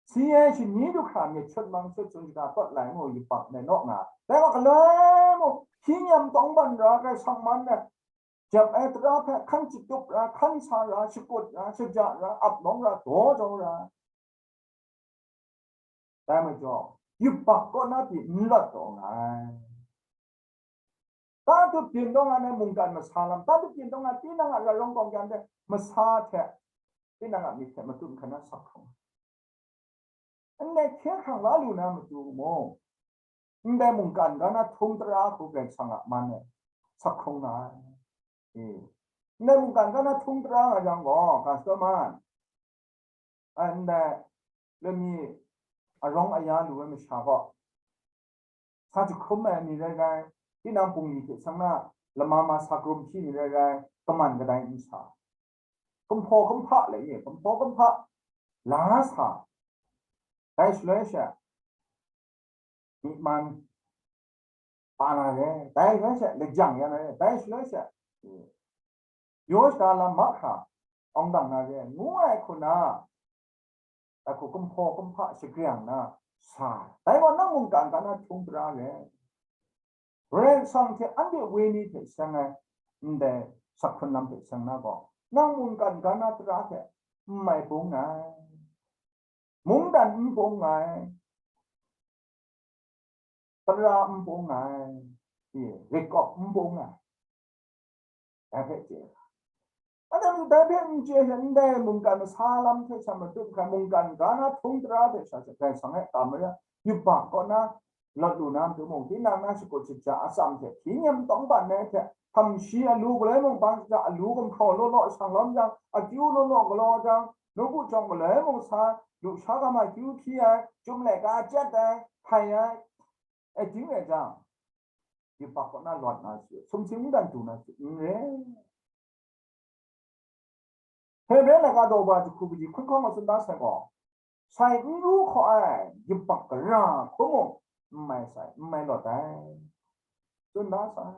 si ai shani du hkra myit shut mang shut tsun shaga tawt lai ngu yubak me naw nga, dai wa galoi mung, hkying yam tawng ban ra, Karai Kasang man ai, jep ai tara hpe hkan chatup ra, hkan sa ra, shakut ra, shaja ra, ap lawng ra, daw jau ra. Dai majaw, yubak kaw na pyi n lawt taw nngai. Tatut byin taw nga ai mungkan masa lam, tatut byin taw nga tinang a ra rawng kawng kyan hte masa hte, tinang a myit hte matut hkan na sak hkrung. Ndai hkye hkrang la lu na matu mung, ndai mungkan ga na htung tara hku Karai Kasang a man e sak hkrung nga ai. E, ndai mungkan ga na htung tara nga jang gaw, ga sadaw man. Ai, ndai lami arawng aya lu ai masha gaw, sa jahkrum ai mi rai rai, tinang bungli hte shang na lama ma sa krum hpyi mi rai rai, kaman kadai n sa. Kumhpaw kumhpa le ye, kumhpaw kumhpa la sa. Dai shaloi she, myi man pa na re, dai shaloi she, lajang ya na re, dai shaloi she, yaw shada lam mahkra awng dang na re, ngu ai hku na, dai hku kumhpaw kumhpa shagre yang na sa, dai gaw nang mungkan ga na htung tara re. Karai Kasang hte anhte wenyi hte seng ai, ndai sak hkrung lam hte seng na gaw, nang mungkan ga na tara hte n mai bung ai, mungdan n bung ai, ra n bung ai, i, rit kawp n bung ai, dai hpe chye ai. Anhte dai hpe n chye hte, ndai mungkan masa lam hte sha matut hkrai, mungkan ga na htung tara hte sha sha Karai Kasang e kam mara, yubak kaw na lawt lu na matu mung, tinang na shakut shaja atsam hte hpyi nyem tawngban ai hte, htam shi alu galoi mung bang shaja alu gumhpraw law law shang lawm jang, akyu law law galaw jang, nawku jawng galoi mung sa, lusha ga ma kyu hpyi ai, chyum laika chyat ai, hpai ai, e, ding rai jang, yubak kaw na lawt na shi, sumsing mungdan du na shi, n re. Hebre laika daw ba jahku kaji hkun hkawng a tsun da sai gaw, sai n ru hkaw ai yubak gara hkrum mung n mai sai, n mai lawt ai, tsun da sai.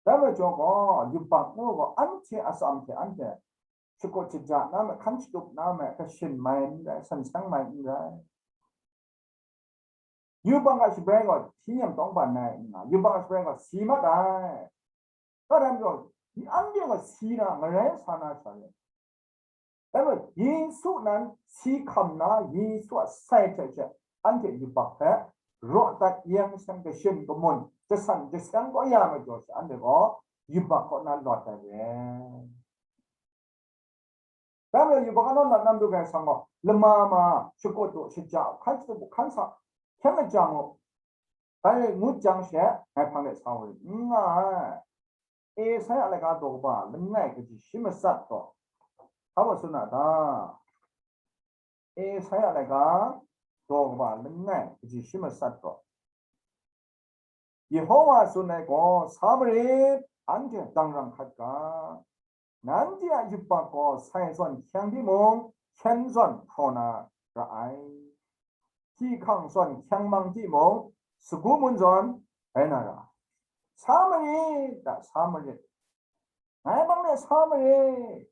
Dai majaw gaw, yubak ngu gaw, anhte atsam hte anhte shakut shaja na me, hkan shatup na me, kashin mai n rai, san seng mai n rai. Yubak a shabrai gaw hpyi nyem tawngban ai n nga, yubak a shabrai gaw si mat ai. Kata majaw, anhte gaw si na, marai sa na sha rai. Dai majaw, Yesu nan si hkam na, Yesu a sai hte hte, anhte yubak hpe raw dat yen seng, kashin kamun, jasan jaseng kau ya majaw she, anhte gaw yubak kaw na lawt ai re. Dai majaw, yubak kaw na lawt na matu Karai Kasang gaw, lama ma, shakut daw, shaja, hkan shatup, hkan sa, hkyen lajang u, dai ngut jang she, ngai hpang de sa u n nga ai. Esaia laika daw kaba langai kaji shi matsat gaw, hpa baw tsun a ta? Esaia laika daw kaba langai kaji shi matsat gaw, Yehowa tsun ai gaw, "Sa marit, anhte dangrang hkat ga, nanhte a yubak gaw sai zawn hkyeng timung, hkyen zawn hpraw na ra ai, hti hkang zawn hkyeng mang timung, sagu mun zawn rai na ra ai. Sa marit, da, sa marit, ngai bang de sa marit."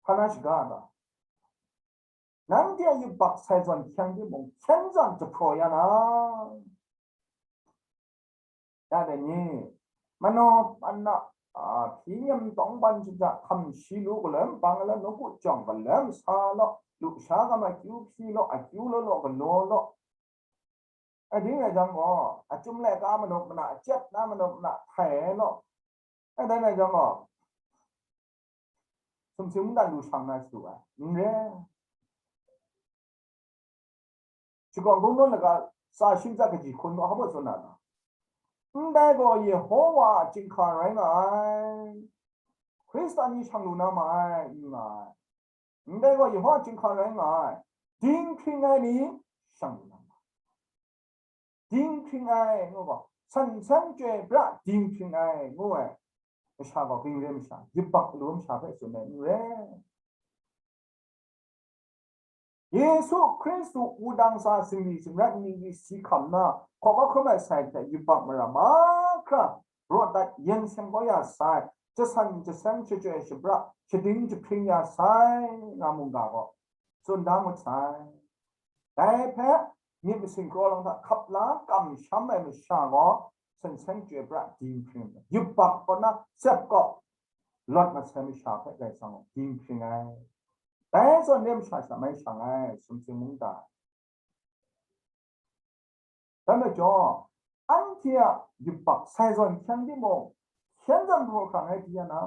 Hpa na shaga ai ta? Nanhte a yubak sai zawn hkyeng timung, hkyen zawn jahpraw ya na. Ya dai ni, manaw pan na, a, hpyi nyem tawngban shaja, htam shi lu galoi mabang ai law, nawku jawng galoi masa law, lusha ga ma kyu hpyi law, akyu law law galaw law, a, ding rai jang gaw, a, chyum laika manawk mana, a, chyat na manawk mana htai ai law, a, dai rai jang gaw, sumsing mungdan lu shang na shadu ai, n re ai. Shakawn Hpung Nawn laga tsa shingtsat kaji hkun gaw hpa baw tsun na ta? Ndai gaw Yehowa a chyinghka rai nga ai, Hkristan ni shang lu na ma ai, n nga ai. Ndai gaw Yehowa a chyinghka rai nga ai, dinghpring ai ni shang lu na ma ai. Dinghpring ai ngu gaw, san seng chyoi pra dinghpring ai ngu ai masha gaw, ging re masha, yubak alu masha hpe tsun ai n re. Yesu Hkristu wudang sa zingri zingrat ningli si hkam na, hkawhkam hkrum ai sai hte yubak mara mahkra raw dat yen seng kau ya sai, jasan jaseng, shachyoi shabra, shading jahpring ya sai, nga mungga gaw tsun da ngut sai. Dai hpe myit masin kraw lang hta hkap la kamsham ai masha gaw, san seng chyoi pra dinghpring, yubak kaw na tsep kau lawt mat sai masha hpe Karai Kasang gaw dinghpring ai. Dai zawn re masha sha mai shang ai, sumsing mungdan. Dai majaw, anhte a yubak sai zawn hkyeng timung, hkyen zawn hpraw hkrang ai di ya na,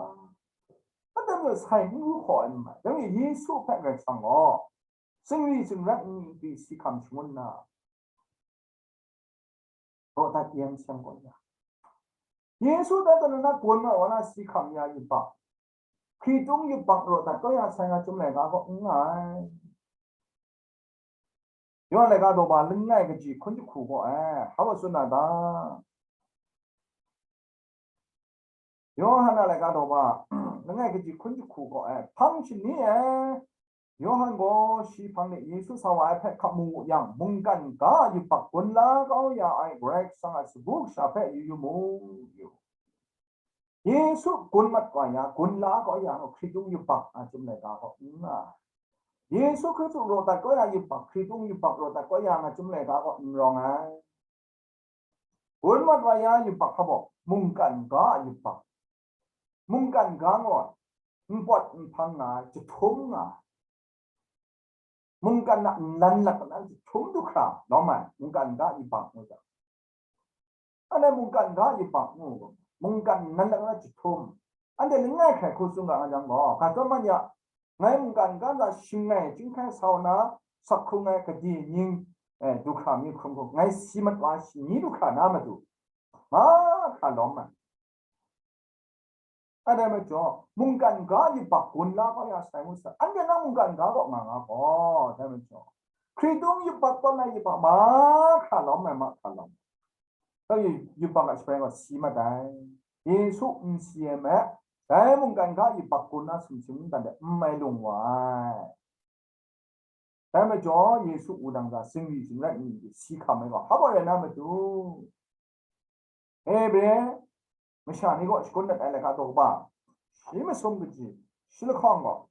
a, dai majaw sai n ru hkaw ai n mai. Dai majaw Yesu hpe Karai Kasang gaw zingri zingrat ningli si hkam shangun nna, raw dat yen seng kau ya. Yesu dai tawn na gun wa wa na si hkam ya yubak, hkritung yubak raw dat kau ya sai nga Chyum laika gaw n nga ai. Yawhan laika daw ba langai kaji hkun jahku gaw e, hpa baw tsun na ta? Yawhan a laika daw ba langai kaji hkun jahku gaw e, hpang shani e, Yawhan gaw shi hpang de Yesu sa wa ai hpe hkap mu wu yang, mungkan ga a yubak gun la kau ya ai Karai Kasang a sagu kasha hpe yu yu mu, yu. Yesu gun mat wa ya, gun la kau ya nga, hkritung yubak nga Chyum laika gaw n nga ai. Yesu Hkristu raw dat kau ya yubak, hkritung yubak raw dat kau ya nga Chyum laika gaw n rawng ai. Gun mat wa ya yubak hpa baw, mungkan ga a yubak. Mungkan ga gaw, npawt nhpang nga ai, jahtum nga ai. mungkan a nnan lak na jahtum du hkra lawm ai, mungkan ga yubak ngu jang. Anhte mungkan ga yubak ngu, mungkan nnan lak na jahtum. Anhte langai hkrai hku tsun ga nga jang gaw, ga taw man ya, ngai mungkan ga nta shangai chyinghkai sa na, sak hkrung ai gade ning, eh, du hkra mi hkrung hkrung, ngai si mat wa shani du hkra na matu, mahkra lawm ai. Anhte majaw, mungkan ga yubak gun la kau ya sai ngu sai. Anhte nang mungkan ga kaw nga nga gaw, dai majaw, hkritung yubak tawn ai yubak mahkra lawm ai, mahkra lawm. Dai yubak a shabai gaw si mat ai. Yesu n si ai me, dai mungkan ga yubak gun na sumsing mungkan de n mai lung wa ai. Dai majaw, Yesu wudang hta zingri zingrat mi si hkam ai gaw, hpa rai na matu, Hebre masha ni kaw shakun dat ai laika daw kaba shi masum kaji shi lahkawng gaw,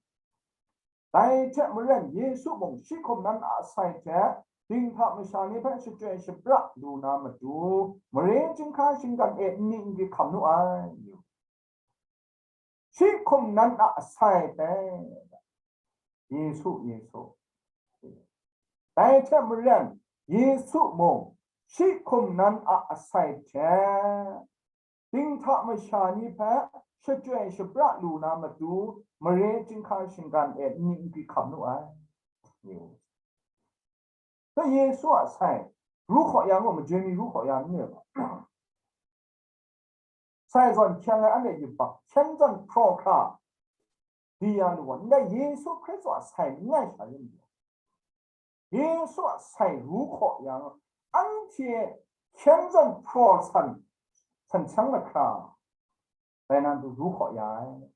dai hte maren Yesu mung shi hkum nan a sai hte dinghta masha ni hpe shachyoi shabra lu na matu, mare chyinghka shinggan e nni nkri hkam nu ai. Shi hkum nan a asai hpe, Yesu, Yesu. Dai hte maren, Yesu mung shi hkum nan a asai hte, dinghta masha ni hpe shachyoi shabra lu na matu, mare chyinghka shinggan e nni nkri hkam nu ai. Dai Yesu a sai, ru hkaw ya ngu, majoi mi ru hkaw ya n re ba. Sai zawn hkyeng ai anhte yubak, hkyen zawn hpraw hkra di ya lu gaw, ndai Yesu Hkristu a sai langai sha rin majaw, Yesu a sai ru hkaw ya ngu, anhte hkyen zawn hpraw san, san seng mahkra, bai na du ru hkaw ya ai.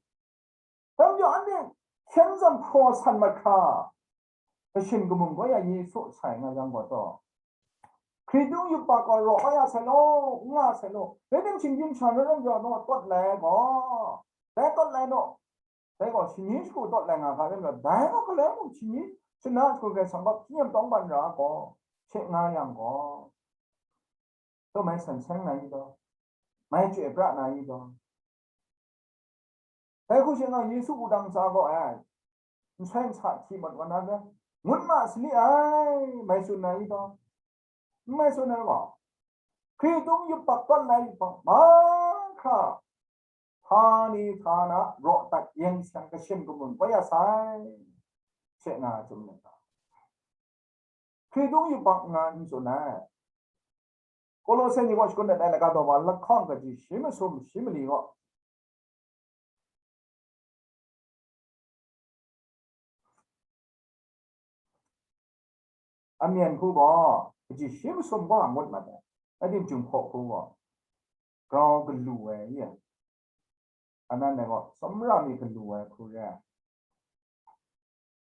Dai majaw anhte hkyen zawn hpraw san mahkra, kashin kamun gaw ya Yesu sai nga yang gaw taw, hkritung yubak gaw raw kau ya sai law, n nga sai law, dai ting shinggyim sha na ram jaw naw tawt lai ai gaw, dai tawt lai naw, dai gaw shani shagu tawt lai nga ga ram jaw, dai gaw galoi mung shani shana shagu Karai Kasang gaw hpyi nyem tawng ban ra gaw, she nga yang gaw, taw mai san seng na i taw, mai chye pra na i taw. Dai hku she nga Yesu wudang tsa gaw ai, nsai nsa hti mat wa na ga, ngut ma sali ai, mai tsun na i taw? N mai tsun ai gaw, hkritung yubak tawn ai yubak mahkra, hpa ni hta na raw dat yen seng kashin kamun kau ya sai, she nga tsun ai ga, hkritung yubak nga n tsun ai. Kolose ni gaw shakun dat ai laika daw wa lahkawng kaji shi masum shi mali gaw, amyen hku gaw, kaji shi masum gaw a ngut mat ai. Rai tim, Jinghpaw hku gaw, grau galu ai, i? Anan dai gaw, tsawmra mi galu ai hku re ai.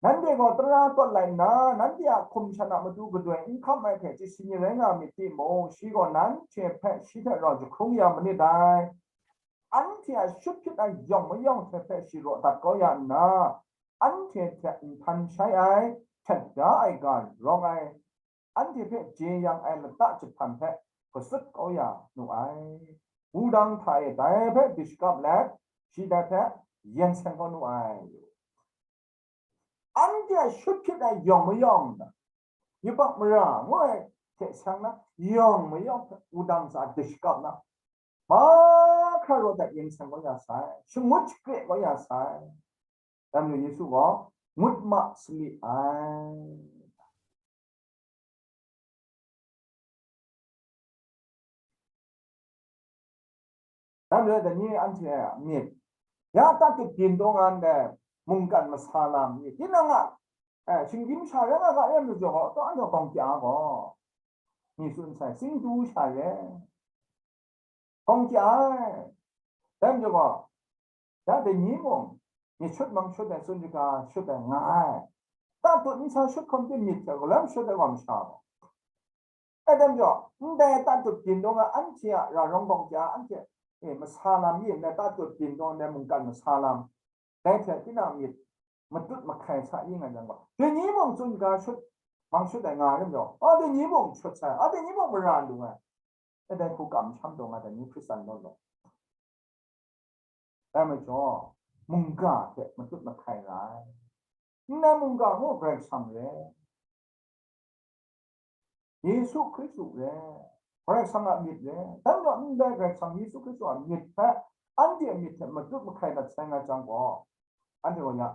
Nanhte gaw tara tawt lai nna, nanhte a hkum shan a matu gadoi n hkam ai hte chyeju ni rai nga myit timung, shi gaw nanhte hpe shi hte rau jahkrung ya manit dai. Anhte a shut hpyit ai yawng mayawng hte hpe shi raw dat kau ya nna, anhte hte nhtan shai ai, htet da ai ga rawng ai, anhte hpe jeyang ai lata jahpan hpe gasut kau ya nu ai. Wudang hta e dai hpe dishkap let, shi dai hpe yen seng kau nu ai. Anhte a shut hpyit ai yawng mayawng, yubak mara ngu ai hte shang na, yawng mayawng hpe wudang hta dishkap na, mahkra raw dat yen seng kau ya sai, shangut shakre kau ya sai. Dai majaw Yesu gaw ngut ma sali ai. Dai majaw dai ni anhte a myit, ya tatut byin taw nga ndai mungkan masa lam myit, tinang a, eh, shinggyim sha rai nga ga rai majaw gaw, taw anhte gawng kya gaw, mi tsun sai, singdu sha rai. Hkawng hkya ai. Dai majaw gaw, ya dai ni mung, myit shut mang shut ai, tsun shaga shut ai nga ai. Tatut nsa shut hkawm tim myit hte galoi shut ai wa masha gaw. E dai majaw, ndai tatut byin taw nga anhte a ra rawng hkawng hkya, anhte, e, masa lam yi ndai tatut byin taw ndai mungkan masa lam. Dai hte tinang myit matut mahkai sa i nga yang gaw, dai ni mung tsun ga shut, mang shut ai nga ai majaw, a, dai ni mung shut sai, a, dai ni mung mara lu ai. E dai hku kamsham taw nga dai ni Hkristan law law. Dai majaw, mungga hte matut mahkai ra ai. N ai mungga ngu Karai Kasang re. Yesu Hkristu re. Karai Kasang a myit re. Dai majaw, ndai Karai Kasang Yesu Hkristu a myit hpe, anhte a myit hte matut mahkai dat sai nga jang gaw, anhte gaw ya,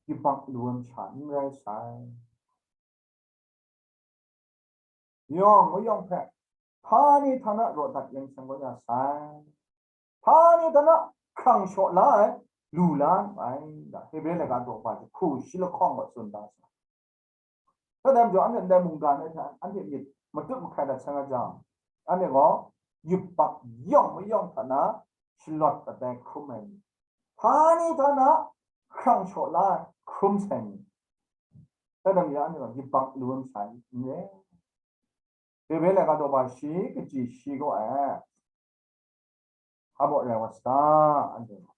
yubak lawm sha n rai sai. Yawng mayawng hpe, hpa ni hta na raw dat yang seng gaw ya sai. Hpa ni hta na hkrang shaw la ai, lu la ai, da Hebre laika daw ba jahku shi lahkawng gaw tsun da sai. Hpa dai majaw, anhte ndai mungga ni hta anhte myit matut mahkai dat sai nga jang, anhte gaw yubak yawng mayawng hta na shalawt dat ai hkrum ai ni, hpa ni hta na hkrang shaw la ai hkrum sai ni, hpa dai majaw, anhte gaw yubak lawm sha n re. Hebre laika daw ba shi kaji shi gaw ai. Hpa baw rai wa sa ta, anhte gaw.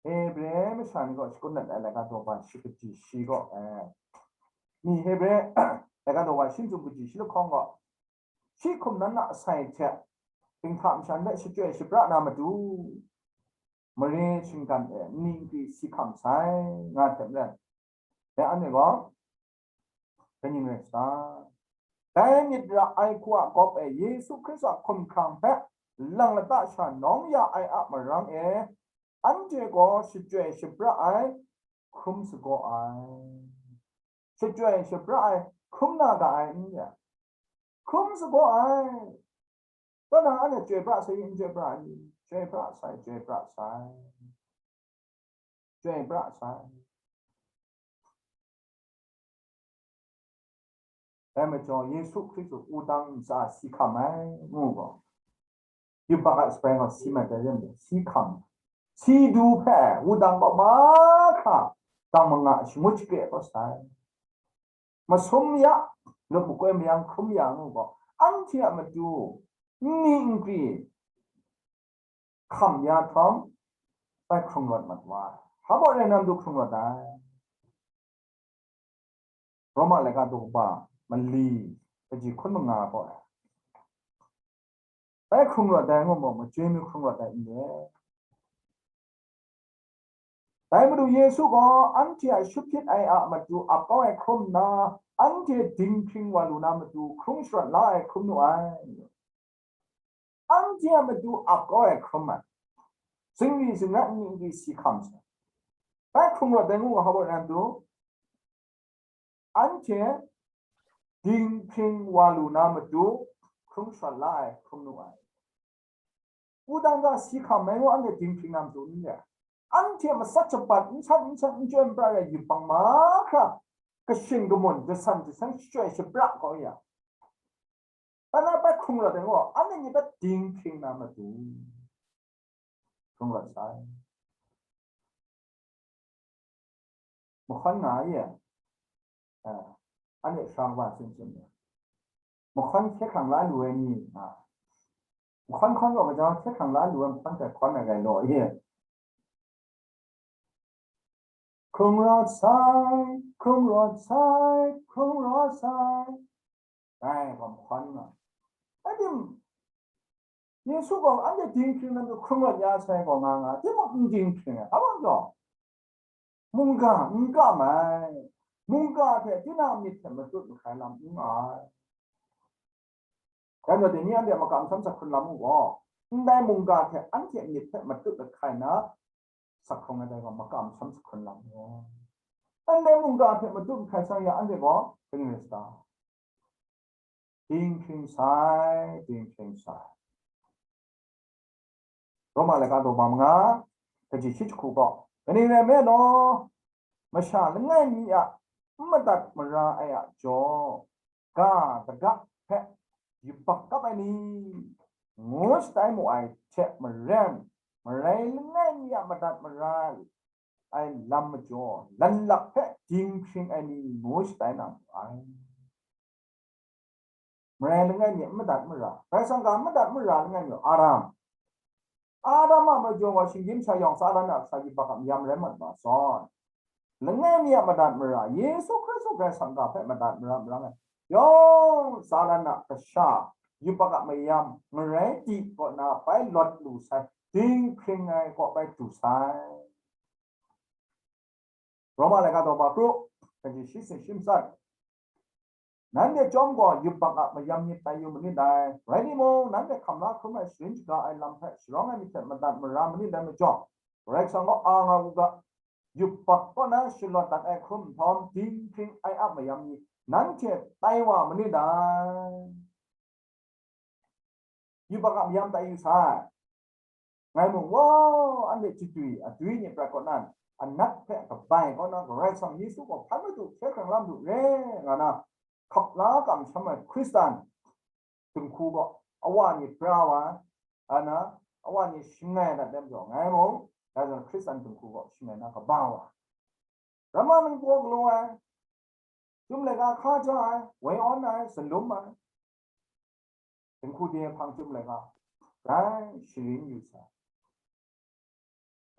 Hebre masha ni gaw shakun dat ai laika daw ba shi kaji shi gaw, eh, mi Hebre laika daw ba shi nchyum kaji shi lahkawng gaw, shi hkum nan na asai hte, dinghta masha ni hpe shachyoi shapra na matu, mare shinggan e nni nkri si hkam sai, nga hte maren, dai anhte gaw, kaning rai sa, dai myit ra ai hku a gawp e Yesu Hkristu a hkumhkrang hpe lang lata sha nawng ya ai a marang e, anhte gaw shachyoi shapra ai, hkrum sagaw ai. Shachyoi shapra ai, hkrum na ga ai n re? Hkrum sagaw ai. Kaw na, anhte chyoi pra sai, n chyoi pra ai? Chyoi pra sai, chyoi pra sai. Chyoi pra sai. Dai majaw, Yesu Hkristu wudang ntsa si hkam ai, ngu gaw, yubak a shabai gaw si mat ai rai, si hkam, si du hpe wudang gaw mahkra dang manga shangut shakre kau sai. Masum ya, lup makoi mayang hkrum ya ngu gaw, anhte a matu nni nkri hkam ya hkawm, bai hkrung rawt mat wa ai. Hpa baw rai na matu hkrung rawt ai? Roma laika daw kaba mali, kaji hkun manga gaw ai. Bai hkrung rawt ai ngu maw, machyoi mi hkrung rawt ai n re. Dai Madu Yesu gaw anhte a shut hpyit ai a matu ap kau ai hkrum nna, anhte dinghpring wa lu na matu hkrung sharawt la ai hkrum nu ai. Anhte a matu ap kau ai hkrum ai. Zingri zingrat nni nkri si hkam sai. Bai hkrung rawt ai ngu ga, hpa baw rai na matu, anhte dinghpring wa lu na matu hkrung sharawt la ai hkrum nu ai. Wudang ga si hkam ai ngu, anhte dinghpring na matu n re. Anhte matsat shabat n san, n san, n chyoi n pra ai yubak mahkra, kashin kamun, jasan jaseng, shachyoi shapra kau ya, anhte bai hkrung rawt ai ngu, anhte ni hpe dinghpring na matu hkrung rawt sai. Mahkawn nga ai, eh, anhte sha wa tsun tsun ya. Mahkawn hkye hkrang la lu ai ni, ah, mahkawn hkawn gaw gaja hkye hkrang la lu ai mahkawn hpe hkawn ai rai law, eh. Hkrung rawt sai, hkrung rawt sai, hkrung rawt sai. Dai gaw mahkawn nga. Rai tim, Yesu gaw anhte dinghpring na matu hkrung rawt ya sai gaw nga nga, timung n dinghpring ai. Hpa majaw? Mungga n kam ai. Mungga hte tinang myit hte matut mahkai lam n nga ai. Dai majaw, dai ni anhte makam sham sa hkrun lam u gaw, ndai mungga hte anhte myit hte matut mahkai na, sa hkrung ai dai gaw makam sham sa hkrun lam u. Ndai mungga hte matut mahkai sang ya, anhte gaw kaning rai sa ta? Dinghpring sai, dinghpring sai. Roma laika daw ba manga, kaji shi jahku gaw, kaning rai nme law, masha langai mi a n madat mara ai a jaw, ga daga hpe yubak kap ai ni, ngu shatai mu ai hte maren, marai langai mi a madat mara ai lam majaw, lanlak hpe dinghpring ai ni, ngu shatai na mu ai. Marai langai mi a madat mara, Karai Kasang ga madat mara langai mi, Adam. Adam a majaw gaw shinggyim sha yawng Satan a kasha yubak a mayam rai mat ma sawn, langai mi a madat mara, Yesu Hkristu Karai Kasang ga hpe madat mara marang ai, yawng Satan a kasha yubak a mayam ngarai di kaw na bai lawt lu sai, dinghpring ai kaw bai du sai. Roma laika daw ba kru, kaji shi sin shi matsat. Nanhte chyawm gaw yubak a mayam myit tai yu manit dai. Rai timung, nanhte hkam la hkrum ai sharin shaga ai lam hpe sharawng ai myit hte madat mara manit dai majaw, Karai Kasang gaw a nga u ga, yubak kaw na shalawt dat ai hkrum nhtawm, dinghpring ai ap mayam ni nanhte tai wa manit dai. Yubak a mayam tai yu sai. Ngai mung, wa, anhte chadwi, adwi ni prat kaw nan, anat hpe kabai kaw na, Karai Kasang Yesu gaw hpan madu hkye hkrang la madu re, nga na, hkap la kamsham ai Hkristan dinghku gaw, awa ni pra wa ai, ana, awa ni shangai dat dem jaw, ngai mung, dai zawn Hkristan dinghku gaw shangai na kaba wa ai. Ramma ningbaw galaw ai, Chyum laika hka ja ai, woi awn ai, salum ai, dinghku de hpang chyum laika, rai sharin yu sai.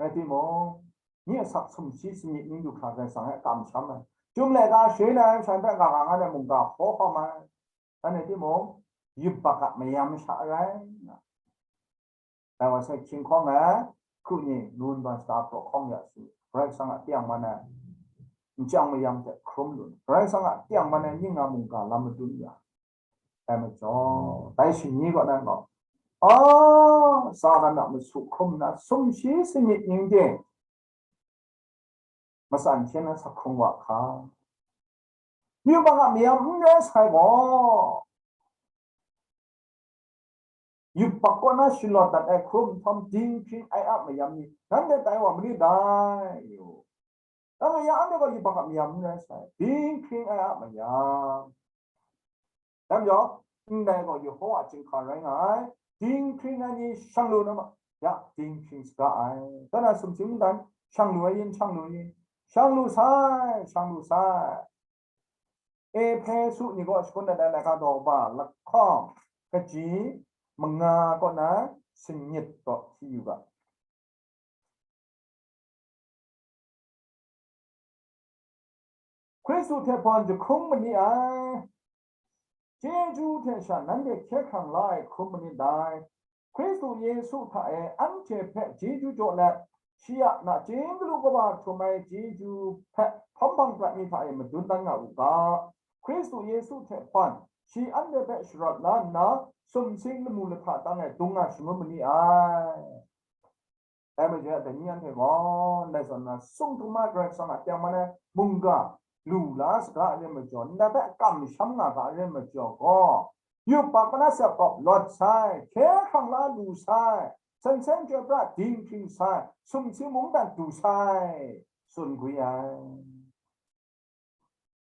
Rai timung, nye asak sumshi sanit ning du hkra Karai Kasang e kamsham ai. Chyum laika sharin ai masha hpe ga ga nga ai mungga hkaw hkawm ai. Rai timung, yubak a mayam sha rai nga. Dai wa sai hkying hkawng ai, hku ni ngun ban shata hpraw hkawng ya su. Karai Kasang a tengman ai, nchyang mayam hte hkrum lu, Karai Kasang a tengman ai ning a mungga lam madun ya. Dai majaw, dai shani kaw nan gaw, a, Satan a masu hkrum nna, sumshi sanit ning de, matsan hkyen na sak hkrung wa hka. Yubak a mayam n rai sai gaw, yubak kaw na shalawt dat ai hkrum nhtawm, dinghpring ai ap mayam ni nanhte tai wa manit dai. Dai mayam anhte gaw yubak a mayam n rai sai, dinghpring ai ap mayam. Dai majaw, ndai gaw Yehova chyinghka rai nga ai, dinghpring ai ni shang lu na ma, ya, dinghpring saga ai. Dai na sumsing mungdan, shang lu ai yin, shang lu yin, shang lu sai, shang lu sai. Ehpesu ni gaw shakun dat ai laika daw ba lahkawng kaji manga kaw na sanit gaw hti yu ga. Hkristu hte hpawn jahkrum mani ai, chyeju hte sha nanhte hkye hkrang la ai hkrum mani dai. Hkristu Yesu hta e anhte hpe chyeju jaw let, shi a nachying galu kaba htum ai chyeju hpe hpawm hpang prat mi hta e madun dan nga u ga. Hkristu Yesu hte hpawn shi anhte hpe sharawt la nna, sumsing lamu lahta tang e dung nga shangun mani ai. Dai majaw, dai ni anhte gaw, ndai zawn na, sung htum ai Karai Kasang a tengman ai mungga lu la saga a rin majaw, ndai hpe kamsham nga ga a rin majaw gaw, yubak mana sakawp lawt sai, hkye hkrang la lu sai, sansen chyoi pra dinghpring sai, sumsing mungdan du sai, tsun gwi ai.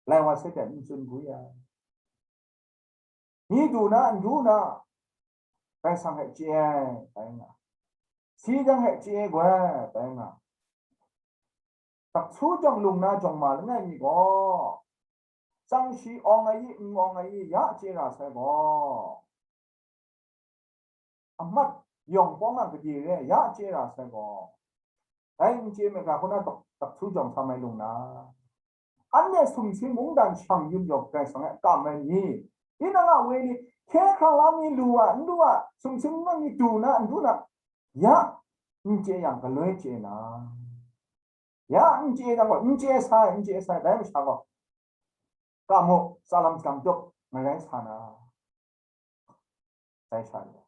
Lai wa sai hte n tsun gwi ai. Mi du na, n du na, Karai Kasang hpe chye ai, tai nga. Si jang hpe chye ai goi, tai nga. Daksu jawng lung na jawng ma langai mi gaw, tsang shi awng ai i, n awng ai i, ya chye ra sai gaw, amat yawng pawng a gade re ya chye ra sai gaw, dai n chye myit ga hku na dak, daksu jawng sa mai lung na, anhte sumsing mungdan shang yum yawng Karai Kasang e kam ai ni, tinang a wenyi hkye hkrang la mi lu a, n lu a, sumsing mungdan ni du na, n du na, ya n chye yang, galoi chye na, ya n chye yang gaw, n chye sai, n chye sai, dai masha gaw, ka mu, tsalam tsam tup, ngarai sa na. Dai sha ni.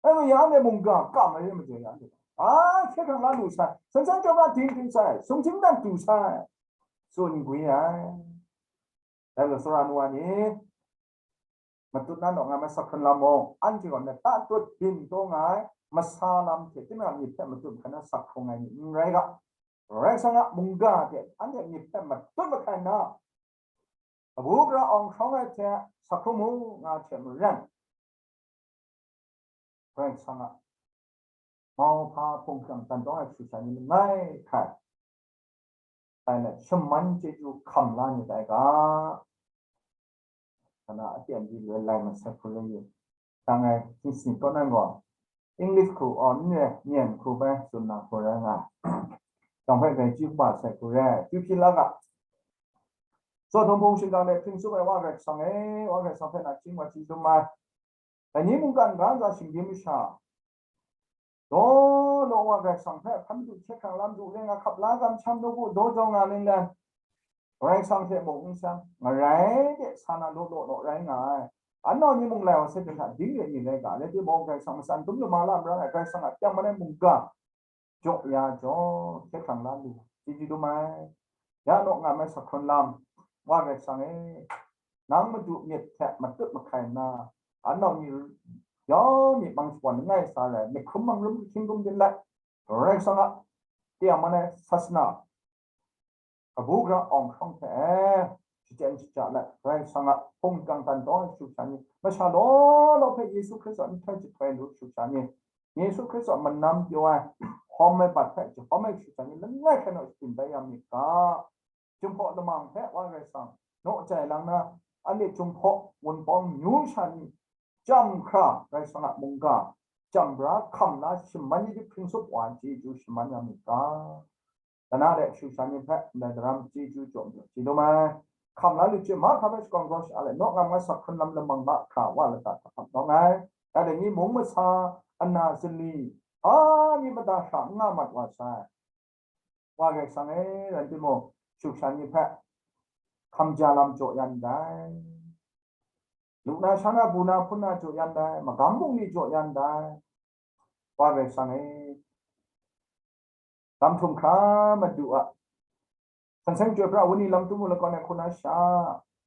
Ai, ma ya me mungga, ka ma re majaw ya me. A, hkye hkrang la lu sai, san san chyawm na ding ding sai, sumsing dan du sai, tsun gwi ai. Dai lo sara nu wa ni, matut na naw nga mai sak hkrun lam mung, anhte gaw na ta tut byin taw nga ai, masa lam hte, tinang myit hpe matut hkra na sak hkrung ai ni n rai ga, Karai Kasang a mungga hte anhte myit hpe matut mahkai nna, kabu gara awng hkrawng ai hte sa hkrum u nga hte maren, Karai Kasang a mauhpa hpung hkrang dan tawng ai hkru sha ni langai hkrai, tai let shaman chyeju hkam la ni tai ga, kana aten di lai masat hkru rai yu. Dang ai htingsi kaw nan gaw, English hku, aw, n re, myen hku bai tsun na hku rai nga. Dang hpe dai chyu kaba sai hku rai, chyu hpyi la ga. Tsaw htung hpung shingkang de hpring tsup ai Wa Karai Kasang e, Wa Karai Kasang hpe nachying wa chyeju mai. Dai ni mungkan ga ntsa shinggyim masha, dawng law wa Karai Kasang hpe hpan madu hkye hkrang lam du le nga hkap la kamsham nawku daw jau nga ning le, Karai Kasang hte mung n seng, ngarai de sa na law law law rai nga ai. Anau ni mung lai wa se hta ding re ni rai ga, le timung Karai Kasang matsan dum lama lam rang ai, Karai Kasang a teng manai mungga jaw ya jaw, hkye hkrang la lu, chyeju dum ai. Ya naw nga mai sa hkun lam, wa Karai Kasang e, nang madu myit hte matut mahkai nna, anau ni yawng myit mang shawan langai sa rai, myit hkrum mang rum hkying rum din let, Karai Kasang a teng manai sasana, kabu gara awng hkrawng hte e, shachyen shaja let, Karai Kasang a hpung kangtan taw ai shu sha ni, masha law law hpe Yesu Hkristu a nhtoi jahtoi lu shu sha ni, Yesu Hkristu a manam pyaw ai, hkawm ai bat hpe jahkawm ai shu sha ni, langai hkrai naw shadim bai ya myit ga, Jinghpaw lamang hpe wa Karai Kasang naw jai lang na, anhte Jinghpaw Wunpawng myu sha ni, chyam hkra Karai Kasang a mungga, chyam bra hkam la shaman ni hte hpring sup wa ai chyeju shaman ya myit ga. Dana de shu sha ni hpe ndai daram chyeju jaw majaw chye lu mai. Hkam la lu chye mahkra hpe shakawn grau sha-a le, naw ngam nga sa hkun lam lamang mahkra wa lata hta hkap nawng ai. Ya de ni mung masa, ana zali, a ni mada hkra n nga mat wa sai. Wa Karai Kasang e, rai timung, shu sha ni hpe hkam ja lam jaw yan dai. Lu na sha na, bu na hpun na jaw yan dai, magam bungli jaw yan dai. Wa Karai Kasang e, lam htum hkra madu a, san seng chyoi pra, wani lam tum u lakawn ai hku na sha,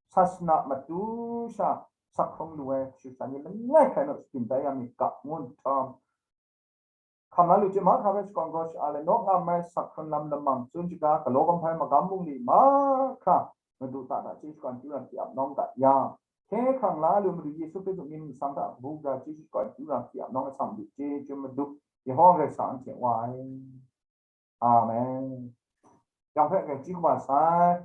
sasana matu sha, sak hkrung lu ai shu sha ni langai hkrai naw shadim bai ya myit ga, ngu nhtawm, hkam la lu chye mahkra hpe shakawn grau sha-a le, naw ngam ai sa hkun lam lamang, tsun shaga, galaw gumhpai, magam bungli mahkra, madu ta hta chyeju shakawn chyu ra hte ap nawng ga yang, hkye hkrang la lu Madu Yesu Hkristu mying nsang hta kabu gara chyeju shakawn chyu ra hte ap nawng ai sa Madu chyeju Madu, Yehowa Karai Kasang anhte wa ai. Amen. Yang hpe grai chyeju kaba sai.